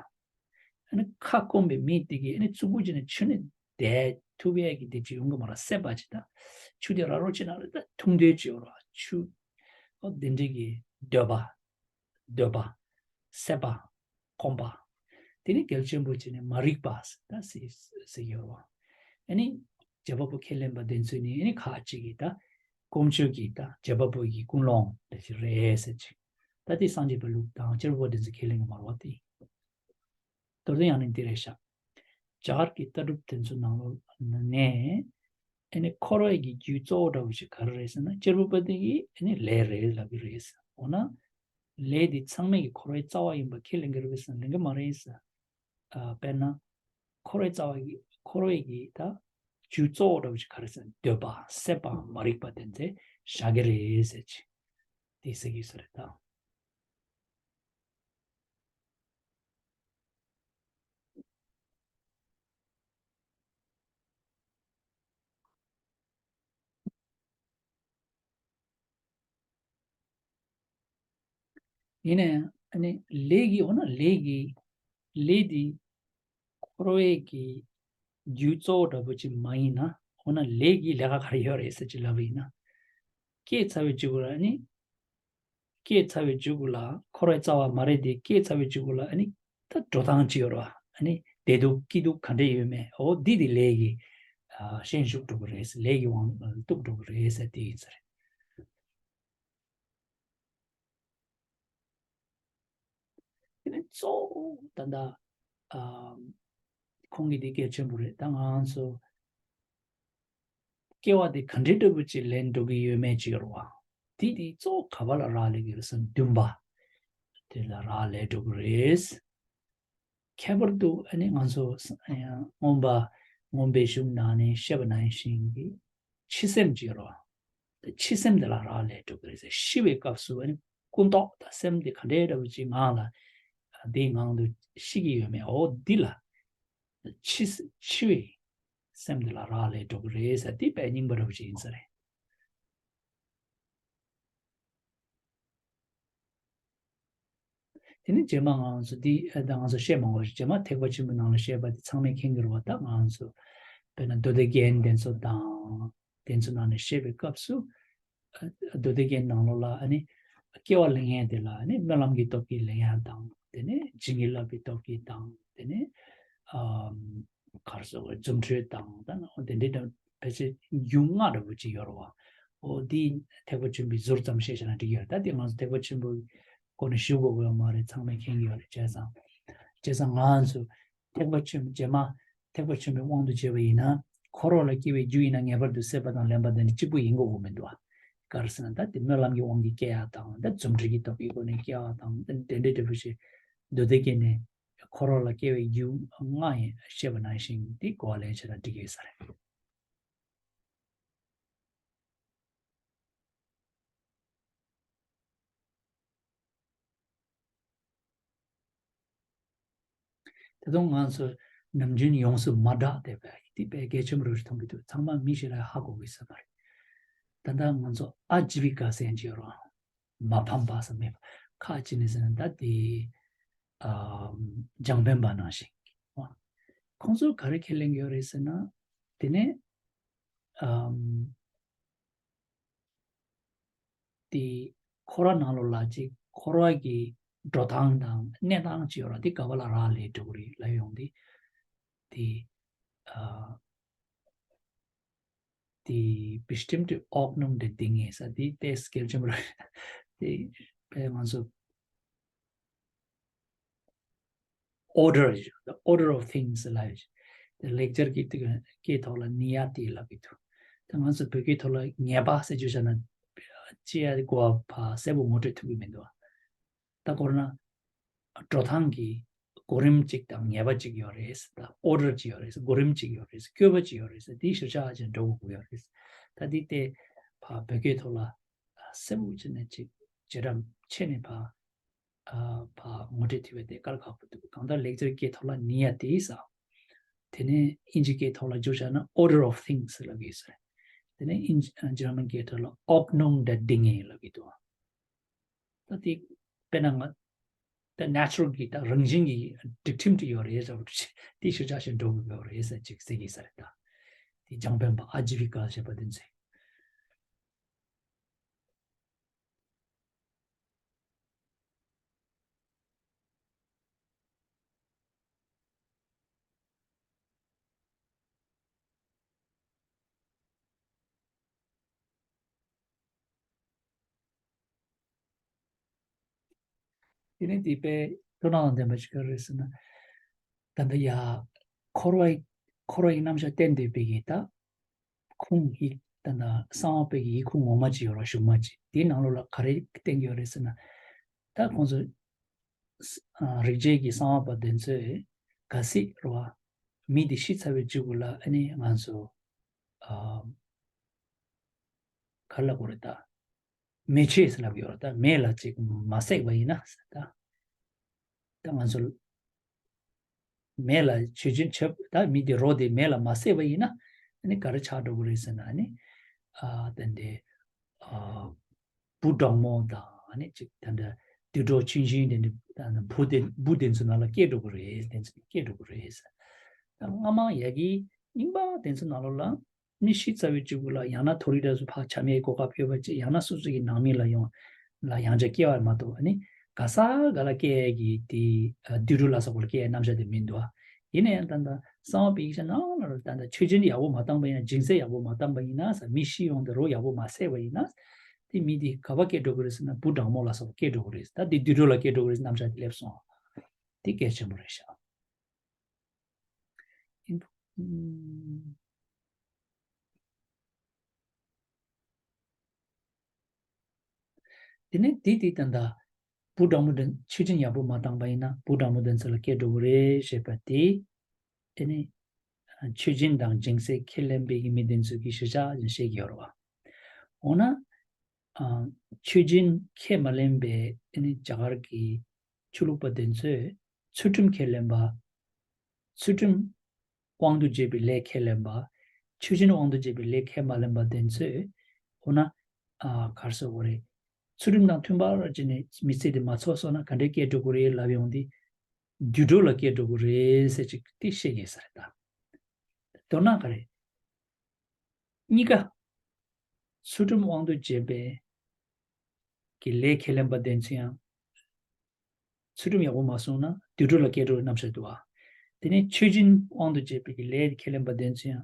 ཨ་ནི་ཁ་སྐོམ་པའི་མི་དེ་གིས་ཨ་ནི་གཙུག་གུ་ཅིག་ནས་ཆུ་ནས་བསྡད་ཐུབ་ཡས་ཀྱི་དེ་ཅིག་ཡོང་གི་མ་རེད། སྲེད་པ་ཅིག་ད་ཆུ་དེ་ར་རོ་ཅིག་ནང་ལ་ད་འཐུང་འདོད་ཅིག་ཡོད་རེད་བ། ཆུ་ཨོ་དེ་འདྲའི་གི་འདོད་པ། འདོད་པ། སྲེད་པ། སྐོམ་པ། དེ་ནི་གལ་ཆེན་པོ་བྱས་ནས་མ་རིག་པ་ཟེར་ད་ཟེར་ཟེར་ཡོད་རེད་བ། ཨ་ནི་རྗེ་འབའ་པོ་ཁས་ལེན་པ་དེ་ཚོས་ནི་ཨ་ནི་ཁ་ཅིག་གིས་ད་ཀོང་ཇོ་གིས་ད་རྗེ་འབའ་པོ་གི་ཀུན་སློང་དེ་ཅིག་རེད་ཟེར་ཅིག་ད་དེ་སངས་རྒྱས་པའི་ལུགས་དང་གཅེར་བུ་པ་དེ་ཚོས་ཁས་ལེན་གི་མ་རེད་བ་དེ། མདོར་དོན་ཡང་ནི་འདི་རེད་ཤག་རྒྱ་གར་གྱི་ལྟ་གྲུབ་དེ་ཚོའི་ནང་ལོགས་ནས་ཨ་ནི་འཁོར་བའི་གི་རྒྱུ་གཙོ་བོ་འདྲ་བོ་ཞིག་ག་རེ་རེད་ཟེར་ན་གཅེར་བུ་པ་དེ་གིས་ཨ་ནི་ལས་རེད་ལབ་ཀྱི་རེད་ཟེར། འོ་ན་ལས་འདི་ཚང་མས་ཀྱི་འཁོར་བའི་རྩ་བ་ཡིན་པ་ཁས་ལེན་གྱི་རེད་ཟེར་ན་ལེན་གྱི་མ་རེད་ཟེར། ཨ་དཔེར་ན་འཁོར་བའི་རྩ་བ་གི་འཁོར་བའི་གི་ད་རྒྱུ་གཙོ་བོ་འདྲ་བོ་ཞིག་ག་རེ་ཟེར་ན་འདོད་པ་སྲེད་པ་མ་རིག་པ་དེ་ཚོ་བཞག་གི་རེད་ཟེར་ཅིག་དེ་ཟེར་གྱི་ཟེར་རེད་ད། ཡིན་ནའང་ཨ་ནི་ལས་ཀྱི་འོ་ན་ལས་ཀྱི་ལས་འདི་འཁོར་བའི་གི་རྒྱུ་གཙོ་བོ་འདྲ་པོ་ཅིག་མ་ཡིན་ན། འོ་ན་ལས་ཀྱི་ལས་ཀ་ག་རེ་ཡོད་རེད་ཟེར་ཅིག་ལབ་པ་ཡིན་ན། སྐྱེས་ཚར་བའི་མཇུག་ལ་ཨ་ནི། སྐྱེས་ཚར་བའི་མཇུག་ལ་འཁོར་བའི་རྩ་བ་མ་རེད་དེ། སྐྱེས་ཚར་བའི་མཇུག་ལ་ཨ་ནི་ད་འགྲོ་སྟངས་ཅིག་ཡོད་རེད་བ། ཨ་ནི་བདེ་སྡུག་སྐྱིད་སྡུག་ག་འདྲ་ཡོད་མེད། འོ་འདི་དེ་ལས་ཀྱི་ཨ་ཤན་ཞུགས་འགྲོ་གི་རེད། ལས་ཀྱི་དབང་གཏུགས་འགྲོ་གི་རེད་ཟེར་དེ་ཡིན་ས་རེད། དེ་ནས་གཙོ་བོ་ད་ལྟ་ཨ་ཁོང་གིས་དེ་གལ་ཆེན་པོ་རེད། ད་ང་ཚོ་སྐྱེ་བ་དེ་ག་འདྲའི་འདྲ་པོ་ཅིག་ལེན་འགྲོ་གི་ཡོད་མེད་ཅིག་ཡོད་རེད་བ། དེ་དེ་གཙོ་བོ་ག་པ་ལ་རག་ལས་ཀྱི་རེད་ཟེར་ན་འདུན་པ་དེ་ལ་རག་ལས་འགྲོ་གི་རེད། ཁྱད་པར་དུ་ཨ་ནི་ང་ཚོ་ས་ཡང་མངོན་པ་མངོན་པའི་གཞུང་ནང་ནས་བཤད་པ་ནང་བཞིན་གྱི་འཆི་སེམས་ཅིག་ཡོད་རེད་བ། འཆི་སེམས་དེ་ལ་རག་ལས་འགྲོ་གི་རེད་ཟེར། ཤི་བའི་སྐབས་སུ་ཨ་ནི་ཀུན་རྟོག་དང་སེམས་དེ་ག་འདྲའི་འདྲ་བོ་ཅིག་ངང་ལ་དེའི་ངང་དུ་ཤི་གི་ཡོད་མེད། འོ་འདི་ལ་འཆི་འཆི་བའི་སེམས་དེ་ལ་རག་ལས་འགྲོ་གི་རེད་ཟེར། དེ་དཔེ་རྙིང་པ་འདྲ་བོ་ཅིག་ཡིན་ས་རེད། དེ་ནི་རྗེས་མ་ང་ཚོ་འདི་ཨ་ད་ང་ཚོ་བཤད་མང་པོ་ཞིག་རྗེས་མ་ཐེག་པ་ཆེན་པོའི་ནང་ལ་བཤད་པ་དེ་ཚང་མས་མཁྱེན་གྱི་རེད་བ། ད་ང་ཚོ་དཔེར་ན་མདོ་སྡེ་རྒྱན་དེ་ཚོ་དང་དེ་ཚོ་ནང་ནས་བཤད་པའི་སྐབས་སུ་ཨ་མདོ་སྡེ་རྒྱན་ནང་ལོགས་ལ་ཨ་ནི་སྐྱེ་བ་ལེན་ཡས་དེ་ལ་ཨ་ནི་སྨོན་ལམ་གྱི་སྟོབས་ཀྱིས་ལེན་ཡས་དང་། དེ་ནས་བྱིན་གྱིས་བརླབས་པའི་སྟོབས་ཀྱིས་དང་། དེ་ནས་ཨ་ག་རེ་ཟེར་དགོས་རེད། རྫུ་འཕྲུལ་དང་ད་ནི་དེ་འདྲའི་ཕལ་ཆེར་རྒྱུ་ལྔ་འདྲ་པོ་ཅིག་ཡོད་རེད་བ། འོ་འདི་ཐེག་པ་ཆེན་པོའི་ཟུར་ཙམ་བཤད་བྱས་ན་འགྲིག་ཡོད་རེད། ད་འདི་ང་ཚོ་ཐེག་པ་ཆེན་པོའི་སྐོར་ནས་ཞུ་དགོས་ཀྱི་ཡོད་མ་རེད། ཚང་མས་མཁྱེན་གྱི་ཡོད་རེད། བྱས་ཙང་བྱས་ཙང་ང་ཚོ་ཐེག་པ་ཆེན་པོ་རྗེས་མ་ཐེག་པ་ཆེན་པོའི་དབང་དུ་བྱས་པ་ཡིན་ན། འཁོར་བ་ལ་སྐྱེ་བའི་རྒྱུ་ཡིན་ན་ངེས་པར་དུ་སྲེད་པ་དང་ལེན་པ་འདི་ནི་གཅིག་པུ་ཡིན་དགོས་ཀྱི་མི་འདུག་ཨ། ག་རེ་ཟེར་ན་ད་དེ་སྨོན་ལམ་གྱི་དབང་གིས་སྐྱེ་ཡག་དང་། ད་རྫུ་འཕྲུལ་གྱི་སྟོབས་ཀྱི་སྒོ་ནས་སྐྱེ་ཡག་དང་། ད་དེ་འདྲའི་འབྲས་བུ་ཞིག་མདོ་སྡེ་རྒྱན་ནས་འཁོར་བ་ལ་སྐྱེ་བའི་རྒྱུ་ལྔ་ཡིན་བཤད་པ་ནང་བཞིན་དེ་གོ་བ་ལེན་བྱས་ན་འགྲིག་གི་ཡོད་ས་རེད། ད་དུང་ང་ཚོ་ནམ་རྒྱུན་ཡོངས་སུ་མ་གྲགས་བསྡད་པའི་དེ་དཔེ་གལ་ཆེན་པོ་རེད་ཞེས་མཐོང་གི་འདུག། ཚང་མ་མི་ཞིག་ལ་ཧ་གོ་གི་ཡོད་ས་མ་རེད། ད་ལྟ་ང་ཚོ་ཨ་ཇི་བི་ཀ་ཟེར་གྱི་ཡོད་རེད། མ་ཕམ་པ་ཟེར་མེད་པ། ཁ་ཅིག་ནས་ཟེར་ན་ད་དེ་ཨ་འཇམ་དཔལ་དཔའ་ནང་བཞིན། ཁོང་ཚོས་ག་རེ་ཁས་ལེན་གྱི་ཡོད་རེད་ཟེར་ན། དེ་ནས་ཨམ། དེ་འཁོར་བ་ནང་ལོགས་ལ་ཅིག་འཁོར་བ་གི་འགྲོ་སྟངས་དང་གནས་སྟངས་ཅིག་ཡོད་རེད། དེ་ག་བ་ལ་རག་ལས་འགྲོ་གི་རེད་ལབ་ཡོང་དུས། དེ་ཨ། དེ་bestimmte Ordnung der Dinge ཟེར་དེ་དཔེ་སྐད་ཆ་མ་རེད། དེ་དཔེ་ང་ཚོ་order, the order of things ལབ་ཡོད། དེ་ལེགས་སྦྱར་གྱི་དེ་གི་སྐད་ཐོག་ལ་ནི་ཡ་ཏི་ལབ་ཀྱི་འདུག། ད་ང་ཚོ་བོད་སྐད་ཐོག་ལ་ངེས་པ་ཟེར་བརྗོད་བྱས་ན་ཅི་ཡ་གོ་བ་གསལ་པོ་ངོ་སྤྲོད་ཐུབ་ཀྱི་མི་འདུག། ད་དཔེར་ན་འགྲོ་སྟངས་ཀྱི་གོ་རིམ་གཅིག་དང་ངེས་པ་གཅིག་ཡོད་རེད། ད་order གཅིག་ཡོད་རེད། གོ་རིམ་གཅིག་ཡོད་རེད། བཀོད་པ་གཅིག་ཡོད་རེད། དེའི་གཞིར་བཞག་ཅིག་འགྲོ་དགོས་ཀྱི་ཡོད་རེད། ད་དེ་དེ་ཕ་བོད་སྐད་ཐོག་ལ་གསལ་པོ་བྱས་ནས་ཅིག་བྱེ་བྲག་ཕྱེ་ནས་ཕ། ཨ་ཕ་ངོ་སྤྲོད་ཐུབ་པ་དེ་དཀའ་ལས་ཁག་པོ་འདུག། གང་ལྟར་ལེགས་སྦྱར་སྐད་ཐོག་ལ་ནི་ཡ་ཏི་ཟེར། དེ་ནས་དབྱིན་ཇི་སྐད་ཐོག་ལ་བསྒྱུར་བྱས་ན་order of things ལབ་ཀྱི་ཡོད་ས་རེད། དེ་ནས་དབྱིན་ཇི་German སྐད་ཐོག་ལ་Ordnung der Dinge ལབ་ཀྱི་འདུག། ད་དེ་དཔེར་ན་ང་ད་natural གི་ད་རང་བཞིན་གྱི་སྒྲིག་ཁྲིམས་དེ་ཡོད་རེད་ཟེར་བ་དེ་གཞིར་བཞག་བྱས་འགྲོ་དགོས་ཀྱི་ཡོད་རེད་ཟེར་ཅིག་ཟེར་གྱི་ཡོད་ས་རེད། ད་དེ་འཇམ་དཔལ་དཔའ་ཨ་ཇི་བི་ཀ་ཞེས་པ་དེ་ཚོས། དེ་ནས་དེ་དཔེ་སྤྲོ་སྣང་དང་ལྡན་པ་ཞིག་ག་རེ་རེད་ཟེར་ན། ད་ལྟ་ཡ་འཁོར་བའི་འཁོར་བའི་རྣམ་གཞག་བསྟན་བསྡད་པའི་གི་ད་ཁུངས་ཡིག་ད་ལྟ་གསང་བ་པའི་གི་ཡིག་ཁུངས་ངོ་མ་ཅིག་ཡོད་རེད། གཞུང་མ་ཅིག་དེའི་ནང་ལོགས་ལ་ག་རེ་བསྟན་གྱི་ཡོད་རེད་ཟེར་ན། ད་ཁོང་ཚོ་ཨ་རིག་བྱེད་ཀྱི་གསང་བ་པ་དེ་ཚོས་གལ་སྲིད་རེད་བ། མི་དེ་ཤི་ཚར་བའི་མཇུག་ལ་ཨ་ནི་ང་ཚོ་ཨ་ག་རེ་ལབ་དགོས་རེད་ད། མེ་མཆོད་ཟེར་ལབ་ཀྱི་ཡོད་རེད། ད་མེ་ལ་ཅིག་མ་བསྲེགས་པ་ཡིན་ན་ཟེར་ད། ད་ང་ཚོ་མེ་ལ་མཆོད་སྦྱིན་བྱེད། ད་མི་དེ་རོ་དེ་མེ་ལ་མ་བསྲེགས་པ་ཡིན་ན་ཨ་ནི་ག་རེ་ཆགས་འགྲོ་གི་རེད་ཟེར་ན། ཨ་ནི་ཨ་དེ་འདྲའི་ཨ་བུ་འབྲོང་མོ་དང་ཨ་ནི་ཅིག་དེ་འདྲ་དུད་འགྲོ་ཆུན་ཆུན་དེ་འདྲ་ད་བུ་དེ་བུ་དེ་ཚོ་ནང་ལ་སྐྱེ་འགྲོ་གི་རེད། དེ་ཚོ་སྐྱེ་འགྲོ་གི་རེད་ཟེར། ད་སྔ་མ་ཡ་གི་རྙིང་པ་དེ་ཚོ་ནང་ལོགས་ལ། མི་ཤི་ཚར་བའི་གཅིག་པུ་ལ་ཡང་ན་མཐོ་རིས་འདྲ་བོ་ཕར་ཆ་མེད་གོ་སྐབས་ཡོད་པ་ཅིག། ཡང་ན་སོ་སོ་གི་ནང་མི་ལ་ཡོང་ལ་ཡང་བསྐྱར་སྐྱེ་བ་མ་གཏོགས་ཨ་ནི་ག་ས་ག་ལ་སྐྱེ་ཡས་ཀྱི་དེ་དུད་འགྲོ་ལ་སོགས་པ་ལ་སྐྱེ་ཡས་རྣམ་གཞག་དེ་མི་འདུག་ཨ། ཡིན་ན་ཡང་ད་ལྟ་གསང་བ་པའི་ཡིག་ཆ་ནང་ལ་ད་ལྟ་མཆོད་སྦྱིན་ཡག་པོ་མ་བཏང་པ་ཡིན་ན། སྦྱིན་སྲེག་ཡག་པོ་མ་བཏང་པ་ཡིན་ན་ཟེར། མི་ཤི་ཡོང་དུས་རོ་ཡག་པོ་མ་བསྲེགས་པ་ཡིན་ན། དེ་མི་དེ་ག་པར་སྐྱེ་འགྲོ་གི་རེད་ཟེར་ན་བུ་འབྲོང་མོ་ལ་སོགས་པ་སྐྱེ་འགྲོ་གི་རེད། ད་དེ་དུད་འགྲོ་ལ་སྐྱེ་འགྲོ་གི་རེད་ཟེར་རྣམ་གཞག་དེ་སླེབས་སོང་། དེ་གལ་ཆེན་པོ་རེད་ཤག། ཨིན་པོ། ཨུམ། དེ་ནས་དེ་དེ་ད་ལྟ་བུ་འབྲོང་མོ་དེ་མཆོད་སྦྱིན་ཡག་པོ་མ་བཏང་པ་ཡིན་ན་བུ་འབྲོང་མོ་དེ་ཚོ་ལ་སྐྱེ་འགྲོ་གི་རེད་ཞེས་པ་དེ། དེ་ནས་མཆོད་སྦྱིན་དང་སྦྱིན་སྲེག་ཁས་ལེན་པའི་གི་མི་དེ་ཚོ་གི་གཞིར་བཞག་ཡང་བཤད་ཀྱི་ཡོད་རེད་བ། འོ་ན། ཨ། མཆོད་སྦྱིན་ཁས་མ་ལེན་པའི་ཨ་ནི་རྒྱ་གར་གྱི་ཆོས་ལུགས་པ་དེ་ཚོས་ཚུལ་ཁྲིམས་ཁས་ལེན་པ། ཚུལ་ཁྲིམས་དབང་དུ་བྱས་པའི་ལས་ཁས་ལེན་པ། མཆོད་སྦྱིན་དབང་དུ་བྱས་པའི་ལས་ཁས་མ་ལེན་པ་དེ་ཚོས་འོ་ན། ཨ། ག་རེ་ཟེར་དགོས་རེད། ཚུལ་ཁྲིམས་དང་མཐུན་པར་བྱས་ནས་མི་ཚེ་དེ་མ་འཚོ་སོང་ན་ག་འདྲས་སྐྱེ་འགྲོ་གི་རེད་ལབ་ཡོང་དུས། དུད་འགྲོ་ལ་སྐྱེ་འགྲོ་གི་རེད་ཟེར་ཅིག་དེ་བཤད་ཀྱི་ཡོད་ས་རེད་ད། མདོར་ན་ག་རེ། གཉིས་ཀ། ཚུལ་ཁྲིམས་དབང་དུ་བྱས་པའི་གི་ལས་ཁས་ལེན་པ་དེ་ཚོ་ཡང་། ཚུལ་ཁྲིམས་ཡག་པོ་མ་སྲུང་ན་དུད་འགྲོ་ལ་སྐྱེ་འགྲོ་བའི་རྣམ་གཞག་འདུག་བ། དེ་ནས་མཆོད་སྦྱིན་དབང་དུ་བྱས་པའི་གི་ལས་ཁས་ལེན་པ་དེ་ཚོ་ཡང་།